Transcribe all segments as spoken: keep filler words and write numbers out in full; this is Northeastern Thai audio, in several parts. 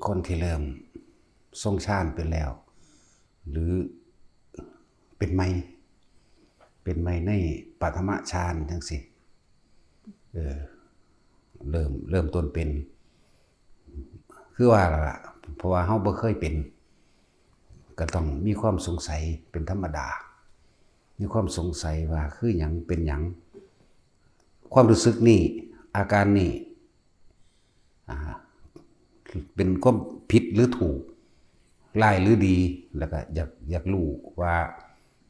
คนที่เริ่มทรงฌานเป็นแล้ว หรือเป็นใหม่ เป็นใหม่ในปฐมฌานจังซี่ เออ เริ่ม เริ่มต้นเป็น คือว่าล่ะ เพราะว่าเฮาบ่เคยเป็น ก็ต้องมีความสงสัยเป็นธรรมดา มีความสงสัยว่าคือหยัง เป็นหยัง ความรู้สึกนี่ อาการนี่ อ่า เป็นความผิดหรือถูก ร้ายหรือดี แล้วก็อยาก อยากรู้ว่า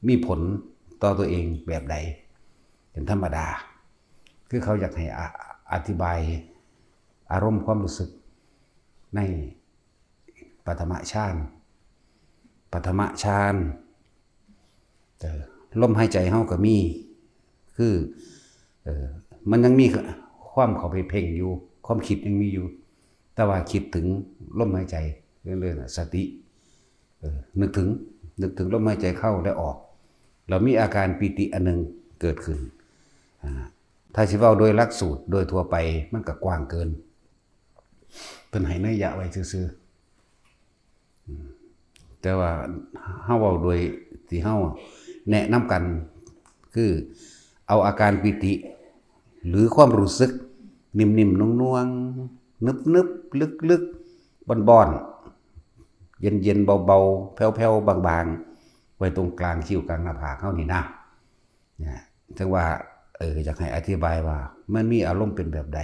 มีผลต่อตัวเองแบบใด เป็นธรรมดา คือเขาอยากให้อ- อธิบายอารมณ์ความรู้สึกในปฐมฌาน ปฐมฌาน เออ ลมหายใจเฮาก็มี คือ เออ มันยังมีความเข้าไปเพ่งอยู่ ความคิดยังมีอยู่ แต่ว่าคิดถึงลมหายใจเรื่อยๆน่ะ สติ เออ นึกถึง นึกถึงลมหายใจเข้าและออก แล้วมีอาการปีติอันหนึ่งเกิดขึ้น อ่า ถ้าสิเว้าโดยหลักสูตรโดยทั่วไปมันก็กว้างเกิน เพิ่นให้นัยยะไว้ซื่อๆ อืม แต่ว่าเฮาเว้าโดยที่เฮาแนะนำกัน คือเอาอาการปีติ หรือความรู้สึกนิ่มๆ นวลๆ นึบๆ ลึกๆ บ่อนๆ เย็นๆ เบาๆ แผ่วๆ บางๆ ไว้ตรงกลางคิ้วกลางหน้าผากเฮานี่นะ นะ จังว่า เออ อยากให้อธิบายว่ามันมีอารมณ์เป็นแบบใด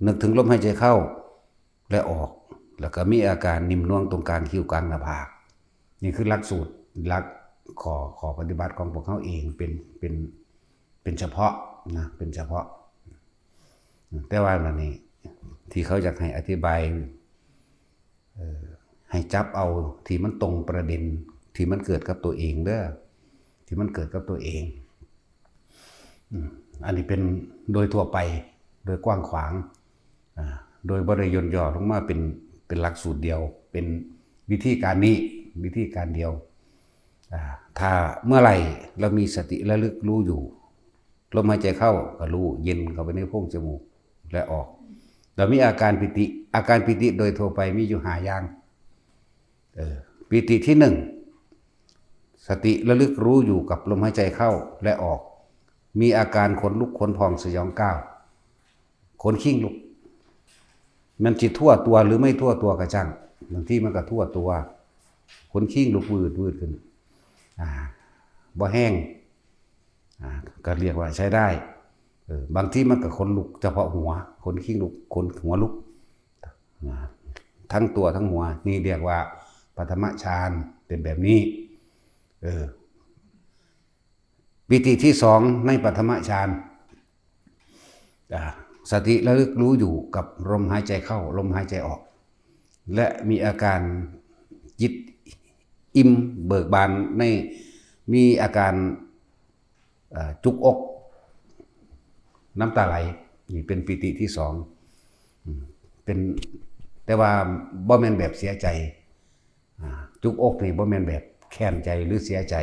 นึกถึงลมหายใจเข้าและออก แล้วก็มีอาการนิ่มนวลตรงกลางคิ้วกลางหน้าผาก นี่คือหลักสูตร หลักข้อ ข้อปฏิบัติของพวกเขาเอง เป็น เป็น เป็นเฉพาะนะ เป็นเฉพาะ แต่ว่าอันนี้ที่เขาอยากให้อธิบาย เอ่อ ให้จับเอาที่มันตรงประเด็น ที่มันเกิดกับตัวเองเด้อ ที่มันเกิดกับตัวเอง อืม อันนี้เป็นโดยทั่วไป โดยกว้างขวาง อ่า โดยบ่ได้ย่นย่อลงมาเป็น เป็นหลักสูตรเดียว เป็นวิธีการนี้ วิธีการเดียว อ่า ถ้าเมื่อไหร่เรามีสติระลึกรู้อยู่ ลมหายใจเข้าก็รู้ เย็นเข้าไปในโพรงจมูกและออก เรามีอาการปีติ อาการปีติโดยทั่วไปมีอยู่ห้าอย่าง เออ ปีติที่หนึ่ง สติระลึกรู้อยู่กับลมหายใจเข้าและออก มีอาการขนลุกขนพองสยองก้าว ขนคิงลุก มันสิทั่วตัวหรือไม่ทั่วตัวก็ช่าง บางทีมันก็ทั่วตัว ขนคิงลุกวืดวืดขึ้น อ่า บ่แห้ง อ่า ก็เรียกว่าใช้ได้ เออ บางทีมันก็ขนลุกเฉพาะหัว ขนคิงลุก ขนหัวลุก อ่า ทั้งตัวทั้งหัว นี่เรียกว่าปฐมฌานเป็นแบบนี้ เออ ปีติที่สองในปฐมฌาน อ่า สติระลึกรู้อยู่กับลมหายใจเข้า ลมหายใจออก และมีอาการจิตอิ่มเบิกบาน ใน มีอาการ เอ่อ จุกอก น้ำตาไหล นี่เป็นปีติที่สอง อืม เป็น แต่ว่าบ่แม่นแบบเสียใจ อ่า จุกอกนี่บ่แม่นแบบแค้นใจหรือเสียใจ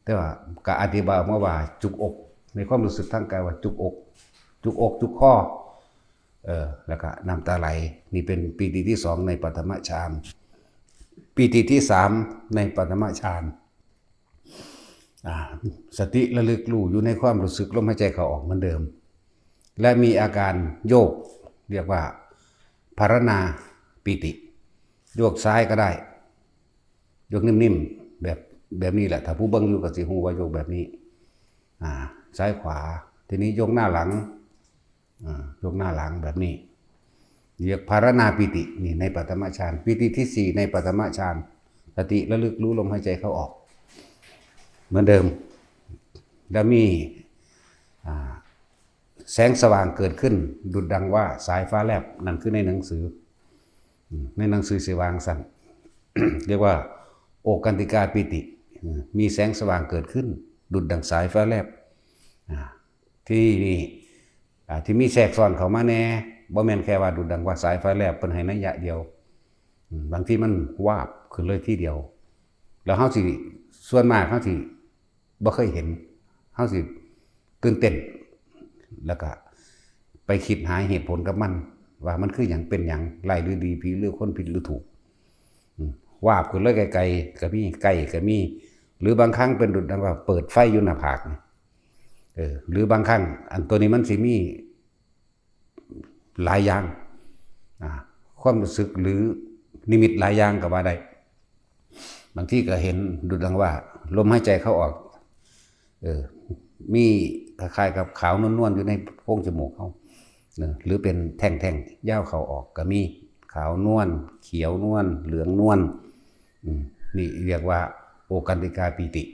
แต่ว่าก็อธิบายออกมาว่าจุกอก ในความรู้สึกทางกายว่าจุกอก จุกอก จุกคอ เออ แล้วก็น้ำตาไหล นี่เป็นปีติที่สองในปฐมฌาน ปีติที่สามในปฐมฌาน อ่า สติระลึกรู้อยู่ในความรู้สึกลมหายใจเข้าออกเหมือนเดิม และมีอาการโยก เรียกว่าภารณาปีติ โยกซ้ายก็ได้ โยกนิ่มๆ แบบ แบบนี้แหละ ถ้าผู้เบิ่งอยู่ก็สิฮู้ว่าโยกแบบนี้ อ่า ซ้ายขวา ทีนี้โยกหน้าหลัง อ่า โยกหน้าหลังแบบนี้ เรียกภารณาปีติ นี่ในปฐมฌาน ปีติที่สี่ในปฐมฌาน สติระลึกรู้ลมหายใจเข้าออก เหมือนเดิม แล้วมี อ่า แสงสว่างเกิดขึ้น ดุจดังว่าสายฟ้าแลบ นั่นคือในหนังสือ อืม ในหนังสือสิวางสั่น เรียกว่าโอกันติกาปีติ อืม มีแสงสว่างเกิดขึ้น ดุจดังสายฟ้าแลบ อ่า ที่นี่ อ่า ที่มีแทรกซ้อนเข้ามาแน่ บ่แม่นแค่ว่าดุจดังว่าสายฟ้าแลบ เพิ่นให้นัยยะเดียว อืม บางทีมันวาบขึ้นเลยทีเดียว แล้วเฮาสิ ส่วนมากเฮาสิบ่เคยเห็น เฮาสิตื่นเต้น แล้วก็ ไปคิดหาเหตุผลกับมัน ว่ามันคือหยังเป็นหยัง ร้ายหรือดี ผีหรือคน ผิดหรือถูก อืม วาบขึ้นเลยไกลๆ ก็มี ใกล้ก็มี หรือบางครั้งเป็นดุจดังว่าเปิดไฟอยู่หน้าผากนี่ เออ หรือบางครั้ง อันตัวนี้มันสิมีหลายอย่าง อ่า ความรู้สึกหรือนิมิตหลายอย่างก็ว่าได้ บางทีก็เห็นดุจดังว่า ลมหายใจเข้าออก เออ มีคล้ายๆกับขาวนวลๆอยู่ในโพรงจมูกเฮา เนอะ หรือเป็นแท่งๆยาวเข้าออกก็มี ขาวนวล เขียวนวล เหลืองนวล อืม นี่เรียกว่าโอกันติกาปีติ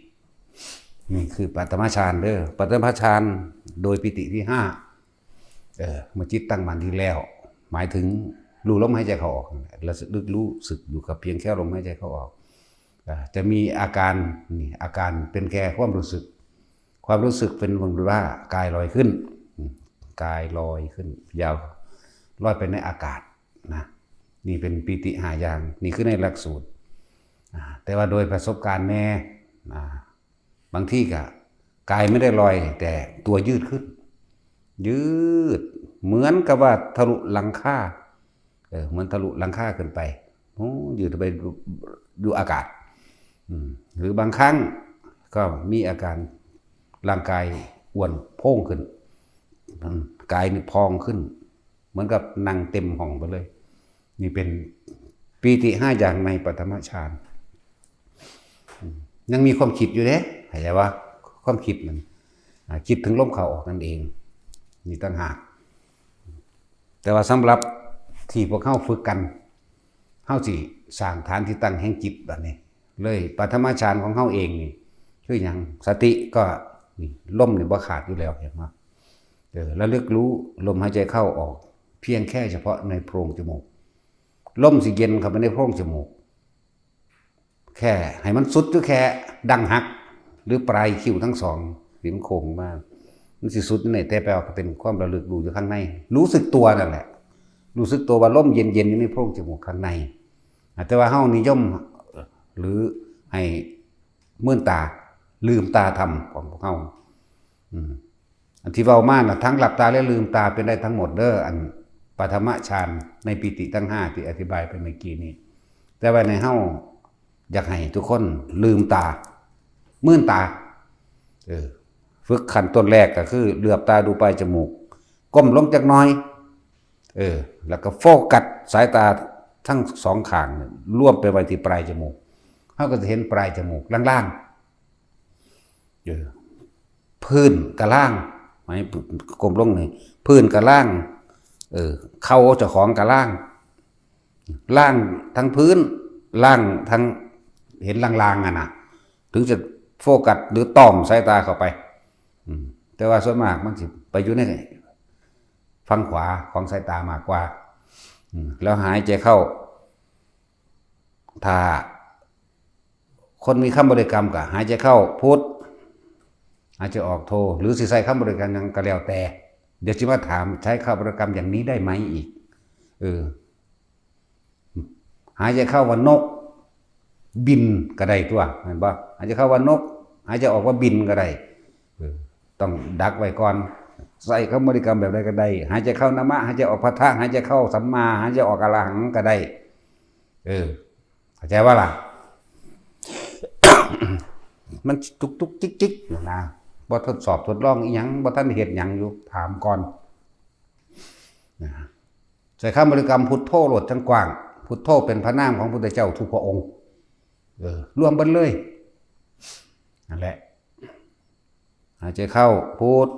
นี่คือปฐมฌานเด้อ ปฐมฌานโดยปีติที่ห้า เออ เมื่อจิตตั้งมั่นดีแล้ว หมายถึงรู้ลมหายใจเข้าออกนั่นแหละ แล้วลึกรู้สึกอยู่กับเพียงแค่ลมหายใจเข้าออก อ่า จะมีอาการ นี่ อาการเป็นแค่ความรู้สึก ความรู้สึกเป็นเหมือนว่ากายลอยขึ้น อืม กายลอยขึ้น ยาว ลอยไปในอากาศนะ นี่เป็นปีติห้าอย่าง นี่คือในหลักสูตร อ่า แต่ว่าโดยประสบการณ์แน่ อ่า บางทีก็กายไม่ได้ลอย แต่ตัวยืดขึ้น ยืด เหมือนกับว่าทะลุหลังคา เออ เหมือนทะลุหลังคาขึ้นไป โอ้ ยืดไปดู ดูอากาศ อืม หรือบางครั้งก็มีอาการร่างกายอ้วนโพร่งขึ้น อืม กายนี่พองขึ้น เหมือนกับนั่งเต็มห้องไปเลย นี่เป็นปีติห้าอย่างในปฐมฌาน อืม ยังมีความคิดอยู่เด้ เข้าใจว่าความคิดมัน อ่า คิดถึงลมเข้าออกนั่นเอง นี่ต่างหาก แต่ว่าสำหรับที่พวกเฮาฝึกกัน เฮาสิสร้างฐานที่ตั้งแห่งจิตบัดนี้ เลยปฐมฌานของเฮาเองนี่ คือหยัง สติก็ นี่ ลมนี่บ่ขาดอยู่แล้ว เห็นบ่ เออ ระลึกรู้ลมหายใจเข้าออก เพียงแค่เฉพาะในโพรงจมูก ลมสิเย็นเข้าไปในโพรงจมูก แค่ให้มันสุดอยู่แค่ดั้งหัก หรือปลายคิ้วทั้งสองที่มันโค้งมา มันสิสุดอยู่ใน แต่แปลว่าเป็นความระลึกรู้อยู่ข้างใน รู้สึกตัวนั่นแหละ รู้สึกตัวว่าลมเย็นๆอยู่ในโพรงจมูกข้างใน อ่ะ แต่ว่าเฮานิยม หรือให้เมื่อนตา ลืมตาทำของพวกเฮา อืม อันที่เว้ามาน่ะ ทั้งหลับตาและลืมตาเป็นได้ทั้งหมดเด้อ อันปฐมฌานในปีติทั้งห้าที่อธิบายไปเมื่อกี้นี้ แต่ว่าในเฮาอยากให้ทุกคนลืมตา เมื่อนตา เออ ฝึกขั้นต้นแรกก็คือเหลือบตาดูปลายจมูก ก้มลงจักหน่อย เออ แล้วก็โฟกัสสายตาทั้งสองข้างเนี่ยรวมไปไว้ที่ปลายจมูก เฮาก็จะเห็นปลายจมูกล่างๆ เออ พื้นกะล่าง ให้ก้มลงนี่ พื้นกะล่าง เออ เข่าเจ้าของกะล่าง ล่างทั้งพื้น ล่างทั้ง เห็นล่างๆอะนะ ถึงจะโฟกัสหรือต้อมสายตาเข้าไป อืม แต่ว่าส่วนมากมันสิไปอยู่ในฝั่งขวาของสายตามากกว่า อืม แล้วหายใจเข้า ถ้าคนมีคำบริกรรมก็หายใจเข้าพุทธ หายใจออกโท หรือสิใช้คำบริกรรมหยังก็แล้วแต่ เดี๋ยวสิมาถามใช้คำบริกรรมอย่างนี้ได้ไหมอีก เออ หายใจเข้าว่านก บินก็ได้ตัว เห็นปะ หายใจเข้าว่านก หายใจออกว่าบินก็ได้ เออ ต้องดักไว้ก่อน ใส่คำบริกรรมแบบใดก็ได้ หายใจเข้านะมะ หายใจออกพุทธะ หายใจเข้าสัมมา หายใจออกอะระหังก็ได้ เออ เข้าใจว่าล่ะ มันตุกตุกจิกจิกอยู่นะ บ่ทดสอบทดลองอีหยัง บ่ทันเฮ็ดหยังอยู่ ถามก่อนนะ ใช้คำบริกรรมพุทโธโลดจั่งกว้าง พุทโธเป็นพระนามของพุทธเจ้าทุกพระองค์ เออ รวมเบิดเลย นั่นแหละ หายใจเข้าพุท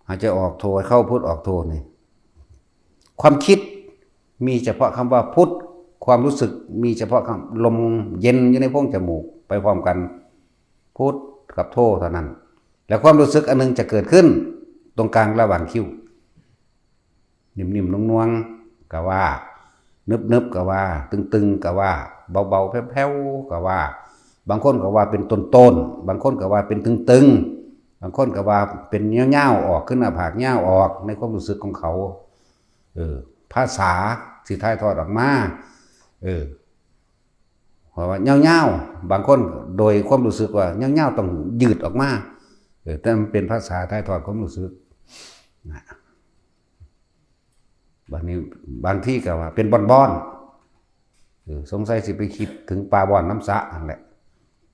หายใจออกโท เข้าพุทออกโทนี่ ความคิดมีเฉพาะคำว่าพุท ความรู้สึกมีเฉพาะคำลมเย็นอยู่ในโพรงจมูก ไปพร้อมกัน พุทกับโทเท่านั้น แล้วความรู้สึกอันหนึงจะเกิดขึ้นตรงกลางระหว่างคิ้ว นิ่มๆนวลๆก็ว่า นึบๆก็ว่า ตึงๆก็ว่า เบาๆแผ่วๆก็ว่า บางคนก็ว่าเป็นต้นๆ บางคนก็ว่าเป็นตึงๆ บางคนก็ว่าเป็นยาวๆออก ขึ้นหน้าผากยาวออก ในความรู้สึกของเขา เออ ภาษาสิถ่ายทอดออกมา เออ เพราะว่ายาวๆ บางคนโดยความรู้สึกว่ายาวๆต้องยืดออกมา เออ แต่มันเป็นภาษาถ่ายทอดความรู้สึกนะ บัดนี้บางทีก็ว่าเป็นบ่อนๆ เออ สงสัยสิไปคิดถึงปลาบ่อนน้ำสะนั่นแหละ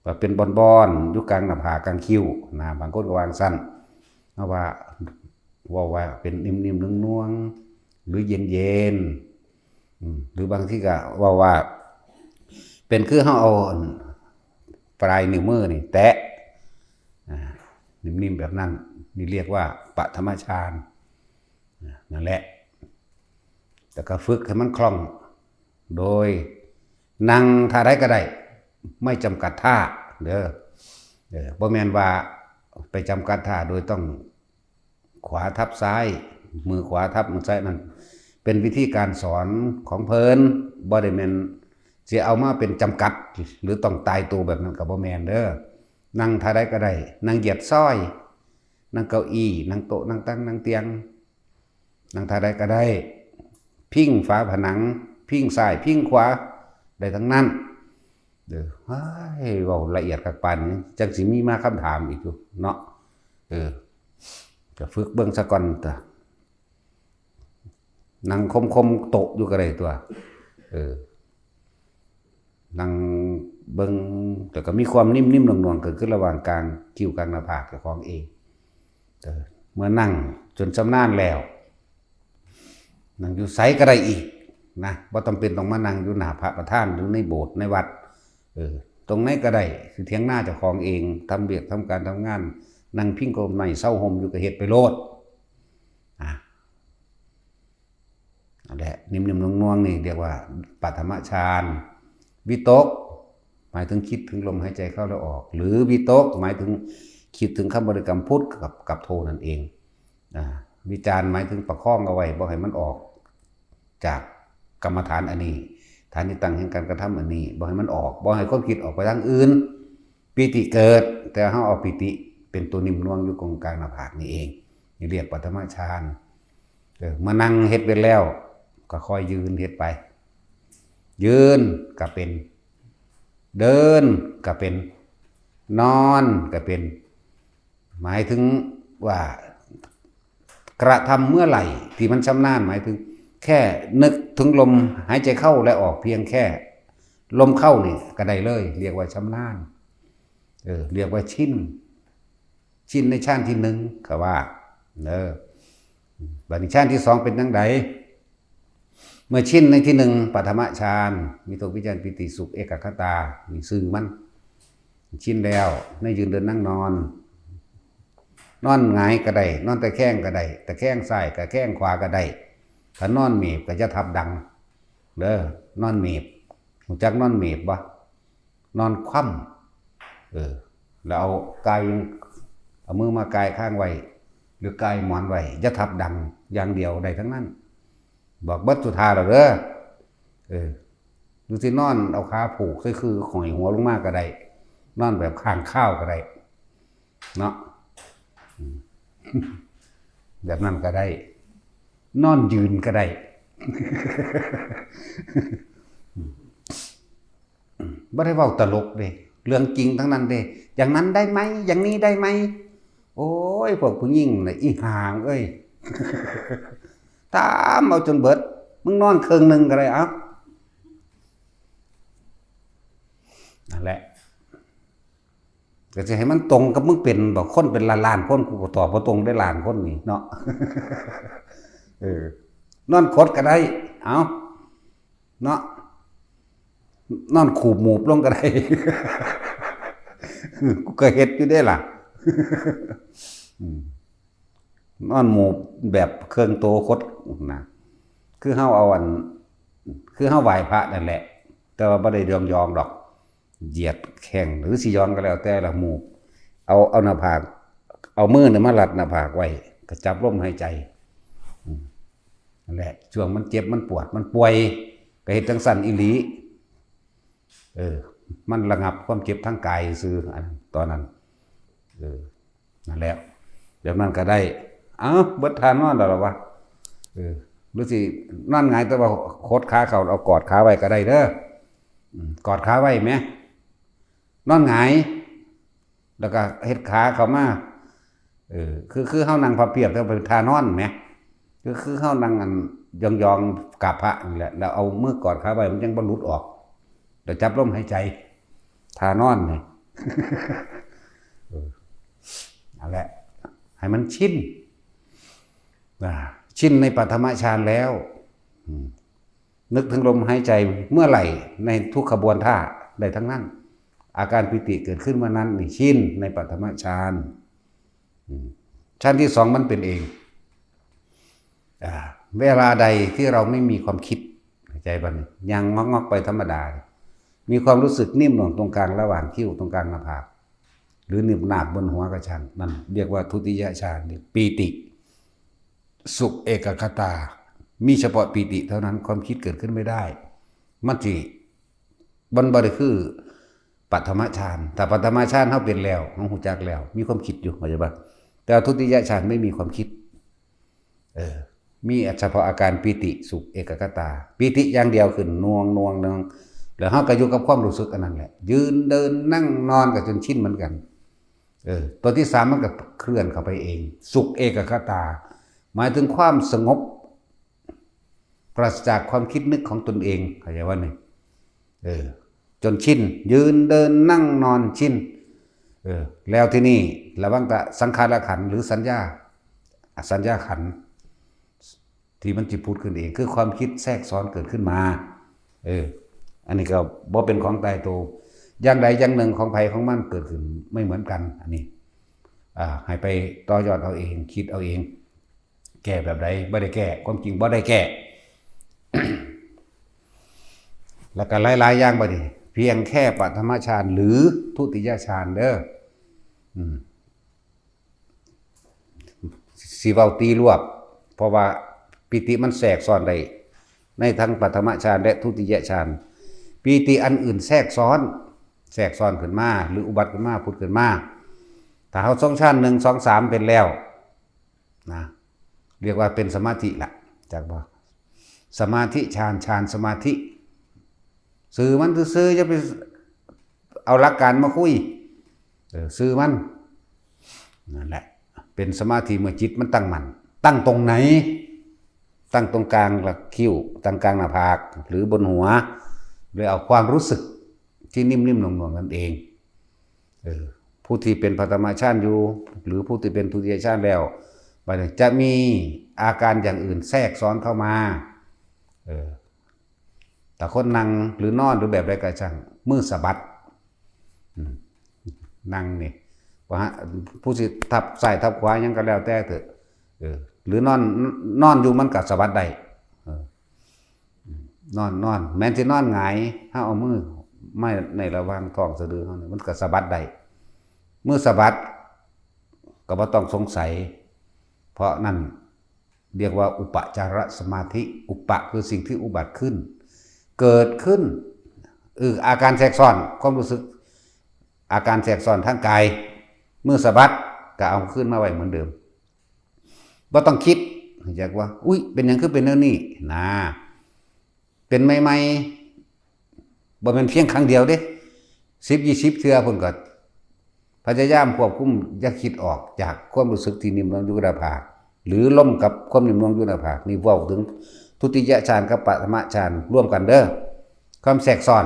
ว่าเป็นบ่อนๆ อยู่กลางหน้าผากกลางคิ้วนะ บางคนก็ว่าจั่งซั่น เพราะว่า เว้าว่าเป็นนิ่มๆ นวลๆ หรือเย็นๆ อืม หรือบางทีก็เว้าว่า เป็นคือเฮาเอาอันปลายนิ้วมือนี่แตะ อ่า นิ่มๆ แบบนั้น นี่เรียกว่าปฐมฌาน อ่า นั่นแหละ แล้วก็ฝึกให้มันคล่อง โดยนั่งท่าใดก็ได้ ไม่จำกัดท่าเด้อ เออ บ่แม่นว่าไปจำกัดท่าโดยต้องขวาทับซ้าย มือขวาทับมือซ้ายนั่น เป็นวิธีการสอนของเพิ่น บ่ได้แม่นสิเอามาเป็นจำกัด หรือต้องตายตัวแบบนั้นก็บ่แม่นเด้อ นั่งท่าใดก็ได้ นั่งเหยียดซ้อย นั่งเก้าอี้ นั่งโต๊ะ นั่งตัง นั่งเตียง นั่งท่าใดก็ได้ พิงฝาผนัง พิงซ้าย พิงขวา ได้ทั้งนั้น เด้อ เฮ้ย เว้าละเอียดคักปานนี้ จั่งสิมีมาคำถามอีกอยู่เนาะ เออ ก็ฝึกเบิ่งซะก่อนตั๊ว นั่งคมๆ โต๊ะอยู่ก็ได้ตั๊ว เออ นั่งเบิ่ง แต่ก็มีความนิ่มๆ นวลๆ เกิดขึ้นระหว่างกลางคิ้วกลางหน้าผากเจ้าของเอง เออ เมื่อนั่งจนชำนาญแล้ว นั่งอยู่ไสก็ได้อีกนะ บ่จำเป็นต้องมานั่งอยู่หน้าพระประธานหรือในโบสถ์ในวัด เออ ตรงไหนก็ได้ คือเถียงนาเจ้าของเอง ทำเวียกทำการทำงาน นั่งพิงกะโหลกไม้เซาฮ่มอยู่ก็เฮ็ดไปโลด อ่ะ นั่นแหละ นิ่มๆ นวลๆ นี่เรียกว่าปฐมฌาน วิตก หมายถึงคิดถึงลมหายใจเข้าและออก หรือวิตก หมายถึงคิดถึงคำบริกรรมพุทธกับ กับโธนั่นเอง อ่า วิจารหมายถึงประคองเอาไว้ บ่ให้มันออกจากกรรมฐานอันนี้ ฐานที่ตั้งแห่งการกระทำอันนี้ บ่ให้มันออก บ่ให้ความคิดออกไปทางอื่น ปีติเกิด แต่เฮาเอาปีติเป็นตัวนิ่มนวลอยู่ตรงกลางหน้าผากนี่เอง นี่เรียกปฐมฌาน เออ มานั่งเฮ็ดเป็นแล้ว ก็ค่อยยืนเฮ็ดไป ยืนก็เป็น เดินก็เป็น นอนก็เป็น หมายถึงว่า กระทำเมื่อไหร่ที่มันชำนาญ หมายถึงแค่นึกถึงลมหายใจเข้าและออกเพียงแค่ลมเข้านี่ก็ได้เลย เรียกว่าชำนาญ เออ เรียกว่าชิน ชินในฌานที่หนึ่ง เขาว่า เออ บัดนี้ฌานที่สองเป็นจั่งใด เมื่อชินในที่หนึ่ง ปฐมฌาน วิตกวิจารปีติสุขเอกคตา นี่ชื่อมัน ชินแล้ว ในยืนเดินนั่งนอน นอนหงายก็ได้ นอนตะแคงก็ได้ ตะแคงซ้าย ตะแคงขวาก็ได้ ถ้านอนเมบก็อย่าทับดัง เด้อ นอนเมบ รู้จักนอนเมบบ่ นอนคว่ำ เออ แล้วเอากายยัง เอามือมากายข้างไว้ หรือกายหมอนไว้ อย่าทับดังอย่างเดียวได้ทั้งนั้น บอกเบิดสุดท้ายแล้วเด้อ เออ หรือสินอนเอาขาผูกใส่คือห้อยหัวลงมาก็ได้ นอนแบบข้างคาวก็ได้ เนาะ อืม แบบนั้นก็ได้ นอนยืนก็ได้ บ่ได้เว้าตลกเด้ เรื่องจริงทั้งนั้นเด้ อย่างนั้นได้ไหม อย่างนี้ได้ไหม โอ้ย พวกผู้หญิงน่ะ อีห่างเอ้ย ถามเอาจนเบิด มึงนอนครึ่งหนึ่งก็ได้ เอ้า นั่นแหละ ก็สิให้มันตรงกับมึงเป็นบ่ คนเป็นล้านๆ คน กูก็ตอบบ่ตรงได้ล้านคนนี่เนาะ เออ นอนขดก็ได้ เอ้า เนาะ นอนขูบหมูบลงก็ได้ กูก็เฮ็ดอยู่เด้ล่ะ อืม นอนหมูบแบบเครื่องโตขดนะ คือเฮาเอาอัน คือเฮาไหว้พระนั่นแหละ แต่ว่าบ่ได้ยองๆ ดอก เหยียดแข้งหรือสิยองก็แล้วแต่ละหมูบ เอา เอาหน้าผาก เอามือเนี่ยมารัดหน้าผากไว้ ก็จับลมหายใจ อืม นั่นแหละ ช่วงมันเจ็บ มันปวด มันป่วย ก็เฮ็ดจั่งซั่นอีหลี เออ มันระงับความเจ็บทางกายซื่อ อัน ตอนนั้น เออ นั่นแหละ แบบนั้นก็ได้ เอ้า เบิดท่านอนแล้วเหรอวะ เออ หรือสินอนหงายแต่ว่าขดขาเข้า เอากอดขาไว้ก็ได้เด้อ อืม กอดขาไว้แหม นอนหงาย แล้วก็เฮ็ดขาเข้ามา เออ คือ คือเฮานั่งพับเพียบ แต่เป็นท่านอนแหม คือ คือเฮานั่งอัน ยองๆกราบพระนี่แหละ แล้วเอามือกอดขาไว้ มันยังบ่หลุดออก แล้วจับลมหายใจ ท่านอนนี่ เออ นั่นแหละ ให้มันชิน อ่า ชินในปฐมฌานแล้ว อืม นึกถึงลมหายใจเมื่อไหร่ ในทุกขบวนท่าได้ทั้งนั้น อาการปีติเกิดขึ้นเมื่อนั้น นี่ชินในปฐมฌาน อืม ฌานที่สองมันเป็นเอง อ่า เวลาใดที่เราไม่มีความคิด เข้าใจปะเนี่ย ยังงอกๆไปธรรมดา มีความรู้สึกนิ่มหน่วงตรงกลางระหว่างคิ้ว ตรงกลางหน้าผาก หรือหนึบหนาบบนหัวก็ช่าง นั่นเรียกว่าทุติยฌาน เรียกปีติ สุขเอกัคคตา มีเฉพาะปีติเท่านั้น ความคิดเกิดขึ้นไม่ได้ มันสิ มันบ่ได้คือปฐมฌาน ถ้าปฐมฌานเฮาเป็นแล้ว เฮาฮู้จักแล้ว มีความคิดอยู่ เข้าใจปะ แต่ทุติยฌานไม่มีความคิด เออ มีเฉพาะอาการปีติสุขเอกัคคตา ปีติอย่างเดียวขึ้น หน่วง หน่วง หน่วง แล้วเฮาก็อยู่กับความรู้สึกอันนั้นแหละ ยืน เดิน นั่ง นอนก็จนชินเหมือนกัน เออ ตัวที่สามมันก็เคลื่อนเข้าไปเอง สุขเอกัคคตา หมายถึงความสงบ ปราศจากความคิดนึกของตนเอง เข้าใจว่านี่ เออ จนชิน ยืน เดิน นั่ง นอน ชิน เออ แล้วที่นี่ระวังกะสังขารขันธ์หรือสัญญา สัญญาขันธ์ ที่มันสิผุดขึ้นเอง คือความคิดแทรกซ้อนเกิดขึ้นมา เออ อันนี้ก็บ่เป็นของตายตัว อย่างใดอย่างหนึ่งของไผของมันเกิดขึ้นไม่เหมือนกัน อันนี้ อ่า ให้ไปต่อยอดเอาเอง คิดเอาเอง แก้แบบใด บ่ได้แก้ ความจริงบ่ได้แก้ แล้วก็หลายๆอย่างบัดนี้ เพียงแค่ปฐมฌานหรือทุติยฌานเด้อ อืม สิเว้าตีรวบ เพราะว่าปีติมันแทรกซ้อนได้ ในทั้งปฐมฌานและทุติยฌาน ปีติอันอื่นแทรกซ้อน แทรกซ้อนขึ้นมา หรืออุบัติขึ้นมา ผุดขึ้นมา ถ้าเฮาทรงฌานหนึ่ง สอง สามเป็นแล้ว นะ เรียกว่าเป็นสมาธิละ จักบ่ สมาธิฌาน ฌานสมาธิ ซื่อมันซื่อๆ อย่าไปเอาหลักการมาคุย เออ ซื่อมัน นั่นแหละ เป็นสมาธิเมื่อจิตมันตั้งมั่น ตั้งตรงไหน ตั้งตรงกลางหลักคิ้ว ตั้งกลางหน้าผาก หรือบนหัว โดยเอาความรู้สึกที่นิ่มๆ หน่วงๆ นั่นเอง เออ ผู้ที่เป็นปฐมฌานอยู่ หรือผู้ที่เป็นทุติยฌานแล้ว บัดนี้จะมีอาการอย่างอื่นแทรกซ้อนเข้ามา เออ แต่คนนั่งหรือนอนหรือแบบใดก็ช่าง มือสะบัด อืม นั่งนี่ ว่าฮะ ผู้สิทับซ้ายทับขวาหยังก็แล้วแต่เถอะ เออ หรือนอน นอนอยู่มันก็สะบัดได้ เออ นอน นอน แม้นสินอนหงาย เฮาเอามือมาในระหว่างท้องสะดือเฮานี่ มันก็สะบัดได้ มือสะบัด ก็บ่ต้องสงสัย เพราะนั่นเรียกว่าอุปจารสมาธิ อุปะคือสิ่งที่อุบัติขึ้น เกิดขึ้น เออ อาการแทรกซ้อน ความรู้สึก อาการแทรกซ้อนทางกาย มือสะบัด ก็เอาคืนมาไว้เหมือนเดิม บ่ต้องคิด อยากว่า อุ๊ย เป็นหยังคือเป็นแนวนี้ นะ เป็นใหม่ๆ บ่แม่นเพียงครั้งเดียวเด้ สิบ ยี่สิบ เทื่อพุ้นก็ พยายามควบคุม อย่าคิดออกจากความรู้สึกที่นิ่มนวลอยู่หน้าผาก หรือลมกับความนิ่มนวลอยู่หน้าผาก นี่เว้าถึงทุติยฌานกับปฐมฌานร่วมกันเด้อ ความแทรกซ้อน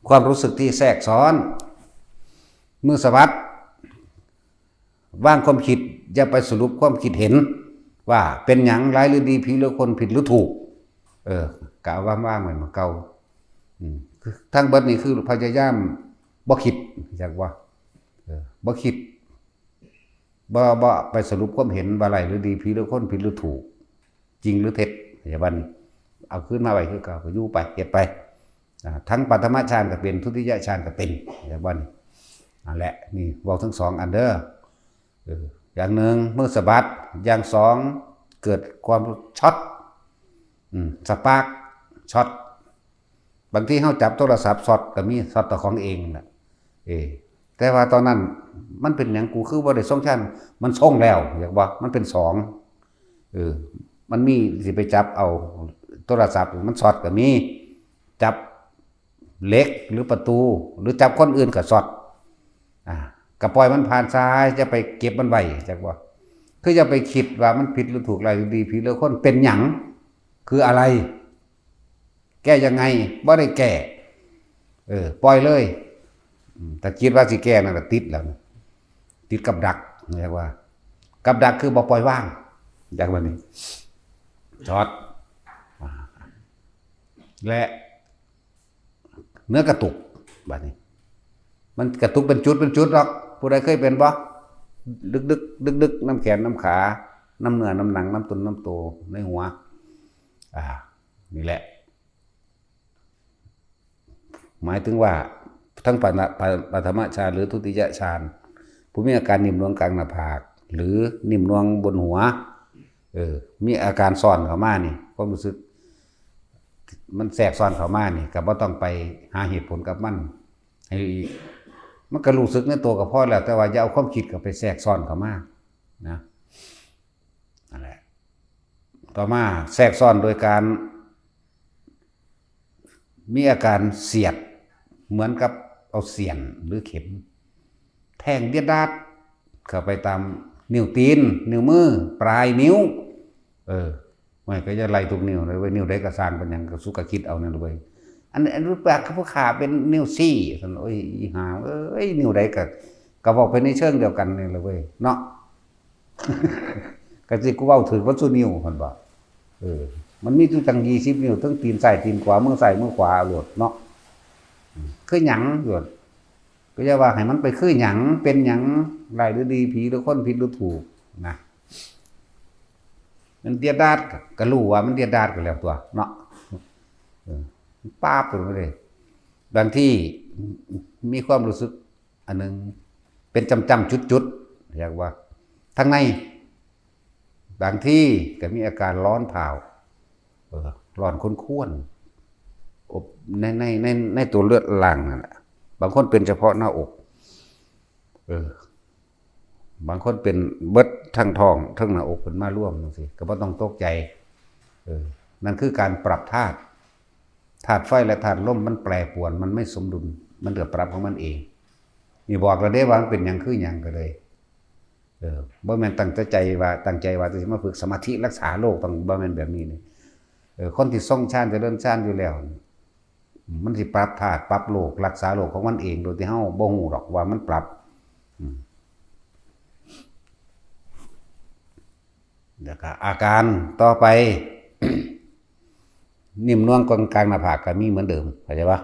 ความรู้สึกที่แทรกซ้อน มือสะบัด วางความคิด อย่าไปสรุปความคิดเห็น ว่าเป็นหยัง ร้ายหรือดี ผีหรือคน ผิดหรือถูก เออ กะว่าวางไว้เหมือนเก่า อืม คือทั้งเบิดนี่คือพยายามบ่คิด จักว่า เออ บ่คิด บ่ บ่ไปสรุปความเห็นว่าร้ายหรือดี ผีหรือคน ผิดหรือถูก จริงหรือเท็จ อย่าบัดนี้ เอาคืนมาไว้คือเก่า ก็อยู่ไป เฮ็ดไป อ่า ทั้งปฐมฌานก็เป็น ทุติยฌานก็เป็น อย่าบัดนี้ นั่นแหละ นี่เว้าทั้งสองอันเด้อ เออ อย่างหนึ่งมือสะบัด อย่างสองเกิดความช็อต อืม สปาร์ก ช็อต บางทีเฮาจับโทรศัพท์ช็อตก็มี ช็อตเจ้าของเองน่ะ เออ แต่ว่าตอนนั้นมันเป็นหยัง กูคือบ่ได้ทรงฌาน มันทรงแล้ว อยากว่ามันเป็นสอง เออ มันมีสิไปจับเอาโทรศัพท์ มันช็อตก็มี จับเหล็กหรือประตู หรือจับคนอื่นก็ช็อต อ่า ก็ปล่อยมันผ่านซะ อย่าไปเก็บมันไว้ จักว่า คืออย่าไปคิดว่ามันผิดหรือถูก ร้ายหรือดี ผีหรือคน เป็นหยัง คืออะไร แก้ยังไง บ่ได้แก้ เออ ปล่อยเลย อืม แต่คิดว่าสิแก้นั่นแหละติดแล้วนะ ติดกับดัก เรียกว่า กับดักคือบ่ปล่อยวาง จากวันนี้ ช็อต อ่า และ เนื้อกระตุก บัดนี้ มันกระตุกเป็นจุดเป็นจุดหรอก ผู้ใดเคยเป็นบ่ ดึกดึกดึกดึกๆ น้ำแขนน้ำขา น้ำเนื้อน้ำหนัง น้ำตุ่นน้ำโต ในหัว อ่า นี่แหละ หมายถึงว่า ทั้งปฐมปฐมฌานหรือทุติยฌาน ผู้มีอาการนิ่มนวลกลางหน้าผาก หรือนิ่มนวลบนหัว เออ มีอาการซ้อนเข้ามานี่ ความรู้สึก มันแทรกซ้อนเข้ามานี่ ก็บ่ต้องไปหาเหตุผลกับมัน ให้ มันก็รู้สึกในตัวก็พอแล้ว แต่ว่าอย่าเอาความคิดเข้าไปแทรกซ้อนเข้ามา นะ นั่นแหละ ต่อมาแทรกซ้อนโดยการ มีอาการเสียด เหมือนกับเอาเสี้ยนหรือเข็ม แทงเดียดดาดเข้าไปตามนิ้วตีน นิ้วมือ ปลายนิ้ว เออ ไม่ก็จะไล่ทุกนิ้วเลยเว้ย นิ้วใดก็สร้างเป็นหยังก็สุกคิดเอานั่นเลยเว้ย อัน อันรู้ปากเขาพวกขาเป็นนิ้วซี่ ซั่น โอ้ย อีห่าเอ้ย นิ้วใดก็ ก็บอกไปในเชิงเดียวกันนี่เลยเว้ย เนาะ ก็สิกูเว้าถือว่าสู้นิ้ว เพิ่นบอก เออ มันมีอยู่ตั้งยี่สิบ นิ้ว ทั้งตีนซ้ายตีนขวา มือซ้ายมือขวา โลดเนาะ คือหยัง โลด ก็อย่าว่าให้มันไปคือหยัง เป็นหยัง ร้ายหรือดี ผีหรือคน ผิดหรือถูก นะ มันเดียดดาดก็ ก็รู้ว่ามันเดียดดาดก็แล้วตัว เนาะ เออ ป๊าบไปเลย บางที มีความรู้สึก อันหนึ่ง เป็นจ้ำๆจุดๆ เรียกว่า ทางใน บางทีก็มีอาการร้อนเผา เออ ร้อนข้นๆ อบ ใน ใน ใน ในตัวเลือดหลั่งนั่นแหละ บางคนเป็นเฉพาะหน้าอก เออ บางคนเป็นเบิดทั้งท้อง ทั้งหน้าอก เพิ่นมารวมจังซี่ ก็บ่ต้องตกใจ เออ นั่นคือการปรับธาตุ ธาตุไฟและธาตุลมมันแปรปรวน มันไม่สมดุล มันก็ปรับของมันเอง นี่บอกแล้วเด้ว่ามันเป็นหยังคือหยังก็เลย เออ บ่แม่นตั้งใจว่า ตั้งใจว่าจะมาฝึกสมาธิรักษาโรค ต้อง บ่แม่นแบบนี้นี่ เออ คนที่ทรงฌานเจริญฌานอยู่แล้ว มันสิปรับธาตุ ปรับโรค รักษาโรคของมันเอง โดยที่เฮาบ่ฮู้ดอกว่ามันปรับ อืม แล้วก็อาการต่อไป นิ่มนวลกลางๆหน้าผากก็มีเหมือนเดิม เข้าใจปะ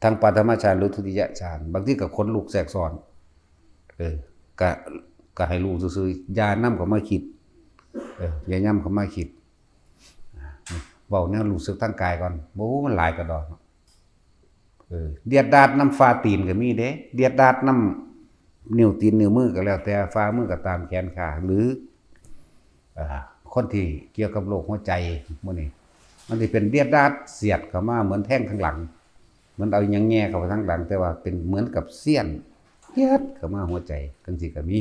ทั้งปฐมฌานหรือทุติยฌาน บางทีก็ขนลุกแทรกซ้อน เออ ก็ ก็ให้รู้ซื่อๆ อย่านำเข้ามาคิด เออ อย่านำเข้ามาคิด เว้าแนวรู้สึกทางกายก่อน โอ้ มันหลายกระดอกเนาะ เออ เดียดดาดนำฝ่าตีนก็มีเด้ เดียดดาดนำนิ้วตีนนิ้วมือก็แล้วแต่ ฝ่ามือก็ตาม แขนขา หรือ อ่า คนที่เกี่ยวกับโรคหัวใจหมู่นี้ มันสิเป็นเดียดดาดเสียดเข้ามาเหมือนแทงข้างหลัง เหมือนเอาหยังแหย่เข้าไปทางหลัง แต่ว่าเป็นเหมือนกับเสี้ยนเยียดเข้ามาหัวใจ จังซี่ก็มี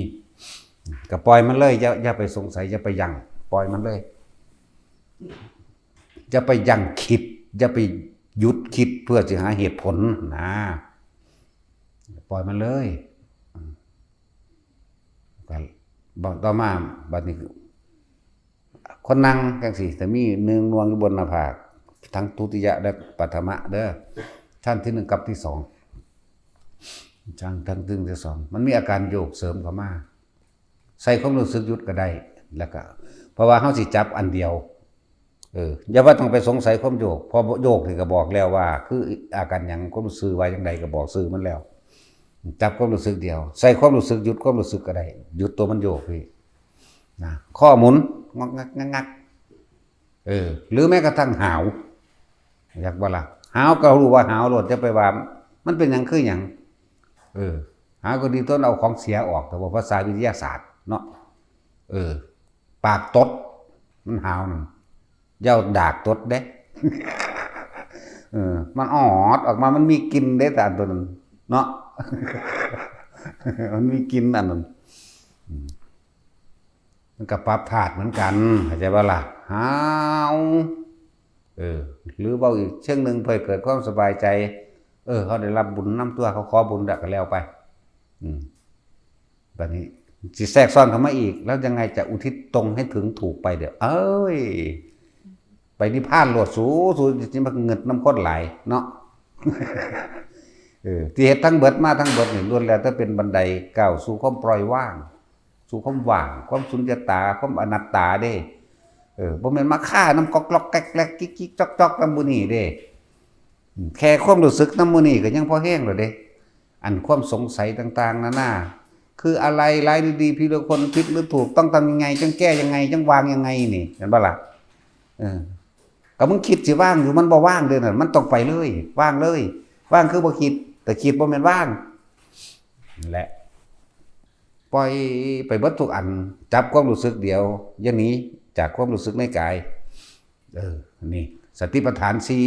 ก็ปล่อยมันเลย อย่า อย่าไปสงสัย อย่าไปยั้ง ปล่อยมันเลย อย่าไปยั้งคิด อย่าไปหยุดคิดเพื่อสิหาเหตุผลนะ ปล่อยมันเลย อืม ก็บอกต่อมา บัดนี้ คนนั่งจังซี่ จะมีเนืองนวงอยู่บนหน้าผาก ทั้งทุติยะและปฐมะเด้อ ชั้นที่หนึ่งกับที่สอง ชั้นทั้งที่หนึ่งที่สอง มันมีอาการโยกเสริมเข้ามา ใส่ความรู้สึกหยุดก็ได้ แล้วก็ เพราะว่าเฮาสิจับอันเดียว เออ อย่าว่าต้องไปสงสัยความโยก พอโยกนี่ก็บอกแล้วว่า คืออาการหยัง ความรู้สึกว่าจังใดก็บอกชื่อมันแล้ว จับความรู้สึกเดียว ใส่ความรู้สึกหยุดความรู้สึกก็ได้ หยุดตัวมันโยกพี่ นะ ข้อหมุน งอกงักงักงัก เออ หรือแม้กระทั่งหาว อยากบ่ล่ะ หาวก็รู้ว่าหาวโลด จะไปว่า มันเป็นหยังคือหยัง เออ หาวก็ดีต้นเอาของเสียออก แต่ว่าภาษาวิทยาศาสตร์เนาะ เออ ปากตด มันหาวนั่น อย่าเอาดากตดเด้ เออ มันออดออกมา มันมีกลิ่นเด้ แต่อันตัวนั้น เนาะ มันมีกลิ่นอันนั้น อืม มันก็ปรับธาตุเหมือนกัน เข้าใจบ่ล่ะ หาว เออ หรือเว้าอีกเชิงหนึ่ง เพื่อให้เกิดความสบายใจ เออ เขาได้รับบุญนำตัว เขาขอบุญแล้วก็แล้วไป อืม บัดนี้สิแทรกซ้อนเข้ามาอีก แล้วยังไงจะอุทิศตนให้ถึงถูกไปเดี๋ยว เอ้ย ไปนิพพานโลดสู สูสิมาเงิดนำคนหลายเนาะ เออ ที่เฮ็ดทั้งเบิดมาทั้งเบิดนี่ล้วนแล้วแต่เป็นบันไดก้าวสู่ความปล่อยวาง สู่ความว่าง ความสุญญตา ความอนัตตาเด้ เออ บ่แม่นมาคานำก๊อกๆ แก๊กๆ จิ๊กๆ จ๊อกๆ นำหมู่นี้เด้ อืม แค่ความรู้สึกนำหมู่นี้ก็ยังพอแฮงแล้วเด้ อันความสงสัยต่างๆ นานา คืออะไร ร้ายหรือดี ผิดหรือคน ผิดหรือถูก ต้องทำยังไง ต้องแก้ยังไง ต้องวางยังไงนี่ เห็นบ่ล่ะ เออ ก็มึงคิดสิวางอยู่ มันบ่วางเด้อนั่น มันต้องไปเลย วางเลย วางคือบ่คิด แต่คิดบ่แม่นวาง นั่นแหละ ปล่อยไปเบิดทุกอัน จับความรู้สึกเดียว อย่าหนีจากความรู้สึกในกาย เออ นี่ สติปัฏฐานสี่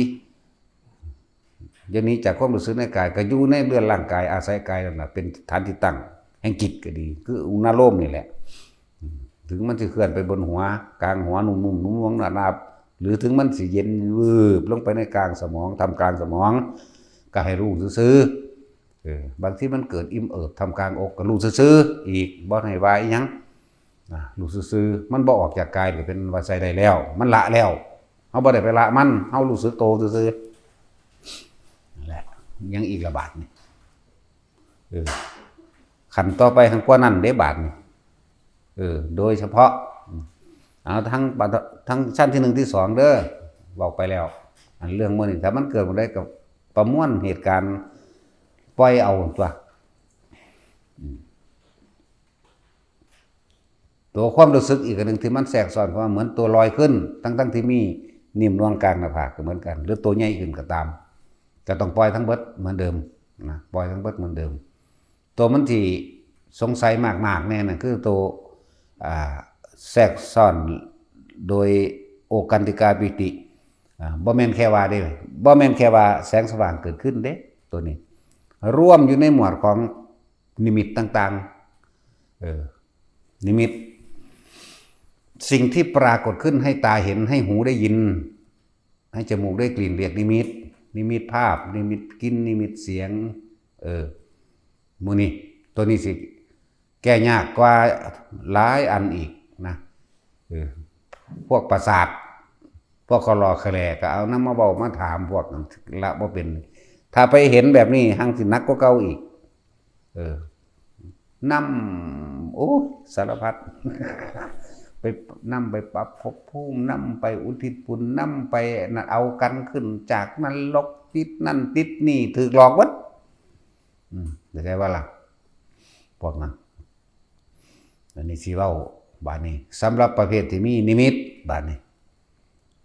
อย่าหนีจากความรู้สึกในกาย ก็อยู่ในเรือนร่างกาย อาศัยกายนั่นแหละเป็นฐานที่ตั้งแห่งจิตก็ดี คืออุณาโลมนี่แหละ อืม ถึงมันสิเคลื่อนไปบนหัว กลางหัว นุ่มๆ นุ่มๆ หนาบๆ หรือถึงมันสิเย็นวืบลงไปในกลางสมอง ท่ามกลางสมอง ก็ให้รู้ซื่อๆ เออ บางทีมันเกิดอิ่มเอิบท่ามกลางอก ก็รู้ซื่อๆ อีก บ่ให้ว่าอีหยัง นะ รู้ซื่อๆ มันบ่ออกจากกาย ก็เป็นว่าใช้ได้แล้ว มันละแล้ว เฮาบ่ได้ไปละมัน เฮารู้สึกโตซื่อๆ นั่นแหละ ยังอีกละบาดนี่ เออ ขั้นต่อไปข้างกว่านั้นเด้บาดนี่ เออ โดยเฉพาะ เอาทั้งปะ ทั้งชั้นที่หนึ่งที่สองเด้อ บอกไปแล้ว อันเรื่องมื้อนี้ ถ้ามันเกิดบ่ได้ก็ประมวลเหตุการณ์ ปล่อยเอาตัว อืม ตัวความรู้สึกอีกอันหนึ่งที่มันแทรกซ้อนเข้ามา เหมือนตัวลอยขึ้น ทั้งๆ ที่มีนิ่มนวลกลางหน้าผากก็เหมือนกัน หรือตัวใหญ่ขึ้นก็ตาม ก็ต้องปล่อยทั้งเบิดเหมือนเดิมนะ ปล่อยทั้งเบิดเหมือนเดิม ตัวมันที่สงสัยมากๆ แน่น่ะ คือตัว อ่า แทรกซ้อนโดยโอกันติกาปีติ อ่า บ่แม่นแค่ว่าเด้ บ่แม่นแค่ว่าแสงสว่างเกิดขึ้นเด้ ตัวนี้ รวมอยู่ในหมวดของนิมิตต่างๆ เออ นิมิต สิ่งที่ปรากฏขึ้นให้ตาเห็น ให้หูได้ยิน ให้จมูกได้กลิ่น เรียกนิมิต นิมิตภาพ นิมิตกลิ่น นิมิตเสียง เออ หมู่นี้ ตัวนี้สิแก้ยากกว่าหลายอันอีกนะ เออ พวกประสาท พวกคลอแคลก็เอานำมาเว้ามาถามพวกนั้นละบ่เป็น ถ้าไปเห็นแบบนี้ หังสิหนักกว่าเก่าอีก เออ นำ โอ้ย สารพัด ไปนำไปปรับภพภูมิ นำไปอุทิศบุญ นำไปนั่น เอากันขึ้นจากนรก ติดนั่นติดนี่ ถืกหลอกเบิด อืม เข้าใจบ่ล่ะ พวกนั้น อันนี้สิเว้าบาดนี้ สำหรับประเภทที่มีนิมิต บาดนี้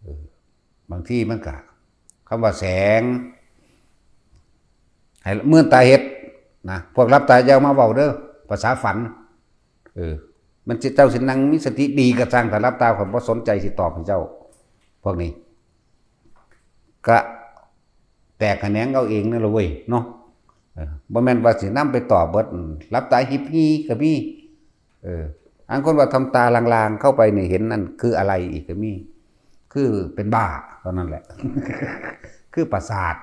เออ บางทีมันก็ คำว่าแสง ให้เมื่อนตาเฮ็ดนะ พวกหลับตาอย่าเอามาเว้าเด้อ ภาษาฝัน เออ มันสิ เจ้าสินั่งมีสติดีก็ซ่าง ถ้าหลับตาข้อยบ่สนใจสิตอบให้เจ้า พวกนี้ ก็แตกแขนงเอาเองนั่นล่ะเว้ยเนาะ เออ บ่แม่นว่าสินำไปตอบเบิด อืม หลับตาฮิบฮีก็มี เออ อันคนว่าทำตาลางๆ เข้าไปนี่เห็นนั่นคืออะไรอีกก็มี คือเป็นบ้าเท่านั้นแหละ คือประสาท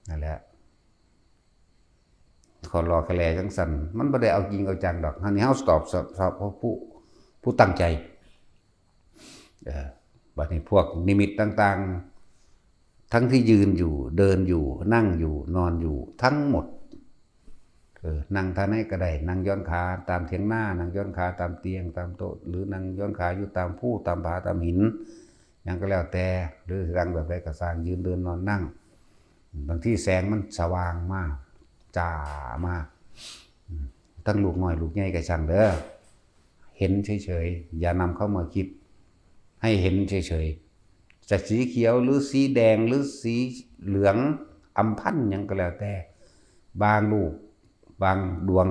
นั่นแหละ คลอแคลจั่งซั้น มันบ่ได้เอาจริงเอาจังดอก อันนี้เฮาตอบสอบ สอบผู้ ผู้ตั้งใจ เอ่อ บัดนี้พวกนิมิตต่างๆ ทั้งที่ยืนอยู่ เดินอยู่ นั่งอยู่ นอนอยู่ ทั้งหมด เออ นั่งท่าไหนก็ได้ นั่งหย่อนขาตามเถียงนา นั่งหย่อนขาตามเตียง ตามโต๊ะ หรือนั่งหย่อนขาอยู่ตามภู ตามผา ตามหิน หยังก็แล้วแต่ หรือนั่งแบบใดก็ซ่าง ยืน เดิน นอน นั่ง บางทีแสงมันสว่างมา จ้ามา อืม ทั้งลูกน้อยลูกใหญ่ก็ซ่างเด้อ เห็นเฉยๆ อย่านำเข้ามาคิด ให้เห็นเฉยๆ จะสีเขียวหรือสีแดงหรือสีเหลืองอำพันหยังก็แล้วแต่ บางลูก บางดวง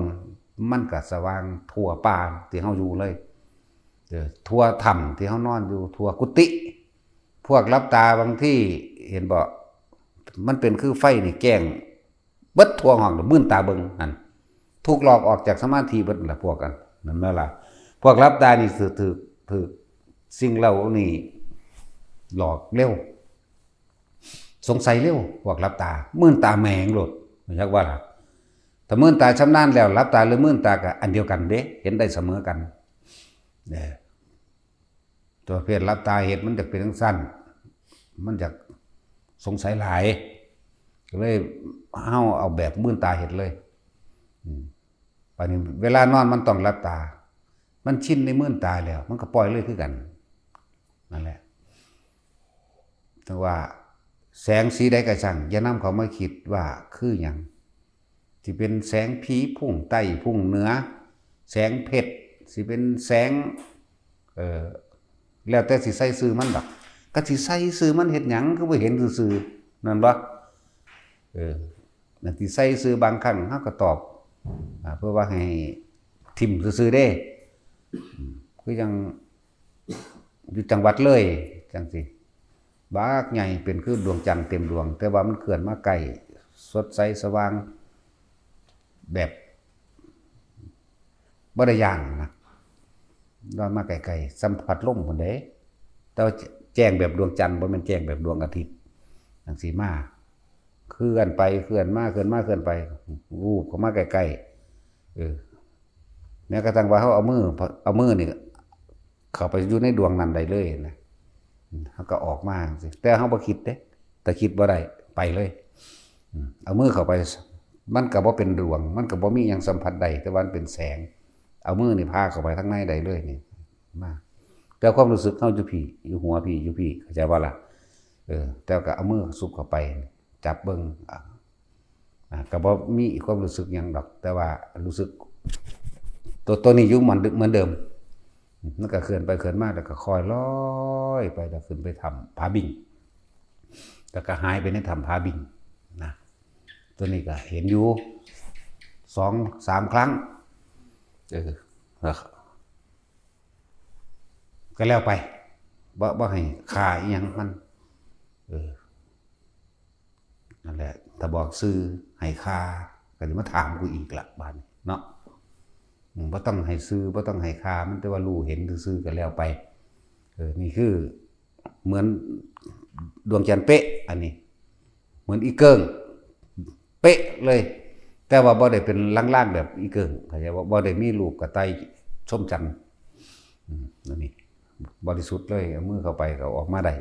มันก็สว่างทั่วป่าที่เฮาอยู่เลย เออ ทั่วถ้ำที่เฮานอนอยู่ ทั่วกุฏิ พวกหลับตาบางทีเห็นบ่ มันเป็นคือไฟนี่แจ้งเบิดทั่วห้อง มื่นตาเบิ่งหั่น ถูกหลอกออกจากสมาธิเบิดนั่นล่ะพวกอันนั้นแม่นล่ะ พวกหลับตานี่ถืก ถืก ถืกสิ่งเหล่านี้หลอกเร็ว สงสัยเร็ว พวกหลับตา มื่นตาแหมงโลด รู้จักว่าล่ะ ถ้ามื่นตาชำนาญแล้ว หลับตาหรือมื่นตาก็อันเดียวกันเด้ เห็นได้เสมอกัน เออ ตัวประเภทหลับตาเฮ็ดมันอยากเป็นจั่งซั้น มันอยากสงสัยหลาย ก็เลยเฮาเอาแบบมืนตาเฮ็ดเลย อืม บัดนี้เวลานอนมันต้องหลับตา มันชินในมืนตาแล้ว มันก็ปล่อยเลยคือกัน นั่นแหละ ถึงว่าแสงสีใดก็ช่าง อย่านำเข้ามาคิดว่าคือหยัง สิเป็นแสงผีพุ่งใต้พุ่งเหนือ แสงเพชร สิเป็นแสง เอ่อ แล้วแต่สิใส่ชื่อมันดอก ก็สิใส่ชื่อมันเฮ็ดหยัง คือบ่เห็นซื่อๆ นั่นบ่ เออ นั่นสิใส่ชื่อบางครั้งเฮาก็ตอบ อ่า เพื่อว่าให้ถิ่มซื่อๆ เด้ อืม คือยังอยู่จังหวัดเลยจังซี่ บักใหญ่เป็นคือดวงจันทร์เต็มดวง แต่ว่ามันเคลื่อนมาใกล้ สดใสสว่าง แบบบ่ได้ย่านนะ ลอยมาใกล้ๆ ส่ำพัดลมพู้นเด้ แต่ว่าแจ้งแบบดวงจันทร์ บ่แม่นแจ้งแบบดวงอาทิตย์ จังซี่มา เคลื่อนไปเคลื่อนมา เคลื่อนมาเคลื่อนไป วูบเข้ามาใกล้ๆ เออ แม้กระทั่งว่าเฮาเอามือ เอามือนี่เข้าไปอยู่ในดวงนั้นได้เลยนะ เฮาก็ออกมาจังซี้ แต่เฮาบ่คิดเด้ แต่คิดบ่ได้ ไปเลย อืม เอามือเข้าไป มันก็บ่เป็นดวง มันก็บ่มีหยังสัมผัสได้ แต่ว่ามันเป็นแสง เอามือนี่พาเข้าไปข้างในได้เลยนี่ มา แต่ความรู้สึกเฮาอยู่พี้ อยู่หัวพี้ อยู่พี้ เข้าใจบ่ล่ะ เออ แต่ก็เอามือซุกเข้าไป จับเบิ่ง อ่ะ อ่ะ ก็บ่มีความรู้สึกหยังดอก แต่ว่ารู้สึก ตัว ตัวนี้อยู่เหมือนเดิม เหมือนเดิม มันก็เคลื่อนไปเคลื่อนมา แล้วก็ค่อยลอยไป แล้วขึ้นไปถ้ำผาบิ่ง แล้วก็หายไปในถ้ำผาบิ่งนะ ตัวนี้ก็เห็นอยู่สองสามครั้ง เออ แล้วก็แล้วไป บ่ บ่ให้ค่าอิหยังมัน เออ นั่นแหละ ถ้าบอกชื่อให้ค่า ก็สิมาถามกูอีกละบาดนี้เนาะ อืม บ่ต้องให้ชื่อ บ่ต้องให้ค่ามัน แต่ว่ารู้เห็นซื่อๆ ก็แล้วไป เออ นี่คือเหมือนดวงจันทร์เป๊ะ อันนี้ เหมือนอีเกิ่ง เป๊ะเลย แต่ว่าบ่ได้เป็นล่างๆ แบบอีเกิ่ง เข้าใจบ่ บ่ได้มีรูปกระต่ายชมจันทร์ อืม อันนี้ บริสุทธิ์เลย เอามือเข้าไปก็ออกมาได้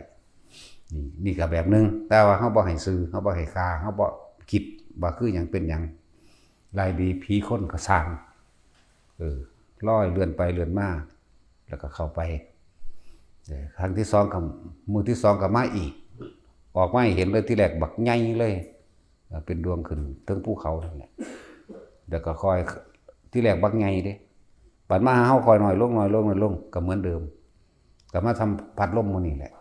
นี่ นี่ก็แบบหนึ่ง แต่ว่าเฮาบ่ให้ชื่อ เฮาบ่ให้ค่า เฮาบ่คิดว่าคือหยังเป็นหยัง ร้ายดีผีคนก็ซ่าง เออ ลอยเลื่อนไปเลื่อนมา แล้วก็เข้าไป เออ ครั้งที่สองก็ มื้อที่สองก็มาอีก ออกมาให้เห็นเลย ทีแรกบักใหญ่เลย เอ่อ เป็นดวงขึ้นเทิงภูเขานั่นแหละ แล้วก็ค่อย ทีแรกบักใหญ่เด้ บัดมาหาเฮาค่อยน้อยลง น้อยลง น้อยลง ก็เหมือนเดิม ก็มาสัมผัสลมมื้อนี้แหละ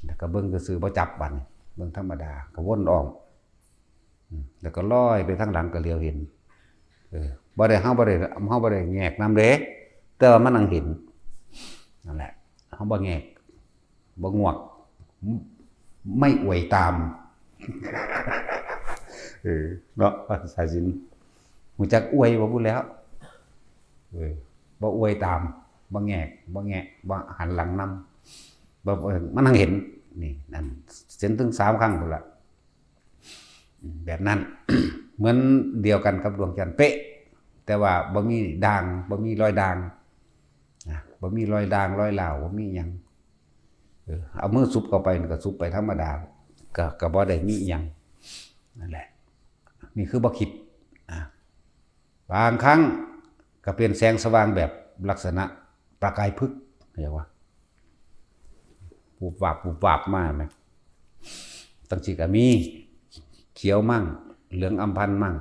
แล้วก็เบิ่งซื่อๆ บ่จับบัดนี้ เบิ่งธรรมดา ก็วนอ้อม อืม แล้วก็ลอยไปทางหลังก็เหลียวเห็น เออ บ่ได้ เฮาบ่ได้ เฮาบ่ได้แงกนำเด้ แต่ว่ามันนั่งเห็น นั่นแหละ เฮาบ่แงก บ่งวก ไม่อวยตาม เออ เนาะ ภาษาศิลป์ รู้จักอวยบ่พู้นแหล้ว เออ บ่อวยตาม บ่แงก บ่แงะ บ่หันหลังนำ บ่ เออ มันนั่งเห็น นี่ นั่น เห็นถึงสามครั้งพู้นละ แบบนั้น เหมือนเดียวกันกับดวงจันทร์เป๊ะ แต่ว่าบ่มีด่าง บ่มีรอยด่าง นะ บ่มีรอยด่าง รอยร้าว บ่มีหยัง เออ เอามือซุบเข้าไป มันก็ซุบไปธรรมดา ก็ ก็บ่ได้มีหยัง นั่นแหละ นี่คือบ่คิด อ่ะ บางครั้งก็เป็นแสงสว่างแบบลักษณะประกายพฤกษ์ เรียกว่า วุบวับ วุบวับมาแหม จั่งซี้ก็มี เขียวมั่ง เหลืองอัมพันธ์มั่ง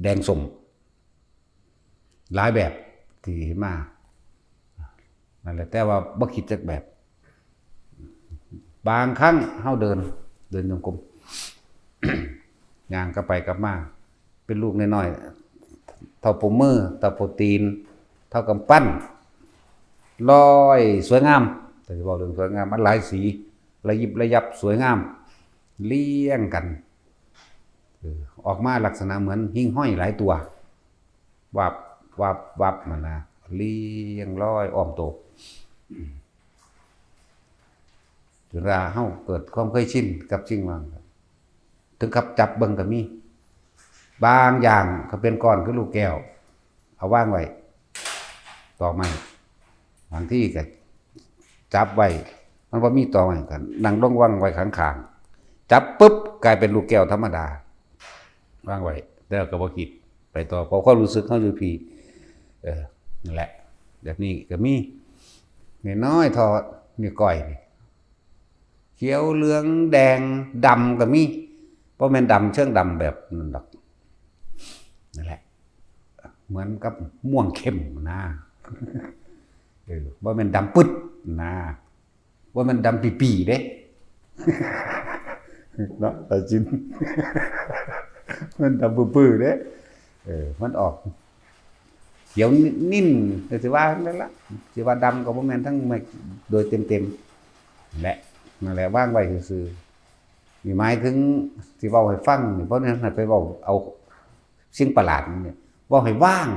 แดงส้ม หลายแบบที่มา นั่นแหละ แต่ว่าบ่คิดจักแบบ บางครั้งเฮาเดิน เดินจงกรม ย่างกลับไปกลับมา เป็นลูกน้อยๆ เท่าปมมือ เท่าปมตีน เท่ากำปั้น ลอยสวยงาม แต่สิเว้าเรื่องสวยงาม มันหลายสี ระยิบระยับสวยงาม เรียงกัน เออ ออกมาลักษณะเหมือนหิ่งห้อยหลายตัว วับ วับ วับ มันนะ เรียงร้อยอ้อมโต จนว่าเฮาเกิดความเคยชินกับสิ่งเหล่านั้น ถึงกับจับเบิ่งก็มี บางอย่างก็เป็นก้อนคือลูกแก้ว เอาวางไว้ ตอกไม้ บางทีก็จับไว้ มันบ่มีต่อไว้ก็นั่งลงวางไว้ข้างๆ จับปุ๊บกลายเป็นลูกแก้วธรรมดา วางไว้ แล้วก็บ่คิดไปต่อ เพราะความรู้สึกเฮาอยู่พี้ เออ นั่นแหละ แบบนี้ก็มี น้อยๆ เท่านิ้วก้อยนี่ เขียวเหลืองแดงดำก็มี บ่แม่นดำเชิงดำแบบนั้นดอก นั่นแหละ เหมือนกับม่วงเข้มนะ เออ บ่แม่นดำปึ๊ดนะ บ่แม่นดำปี๋ๆ เด้ เนาะ ตาจิน มันดำปื้อๆ เด้ เออ มันออก เขียวนิ่นๆ ก็สิว่านั่นละ สิว่าดำก็บ่แม่นทั้งแม็กโดยเต็มๆ แหละ นั่นแหละ วางไว้ซื่อๆ นี่หมายถึงสิเว้าให้ฟังนี่ เพราะฉะนั้นให้ไปเว้าเอาสิ่งประหลาดนี่ เว้าให้ว่าง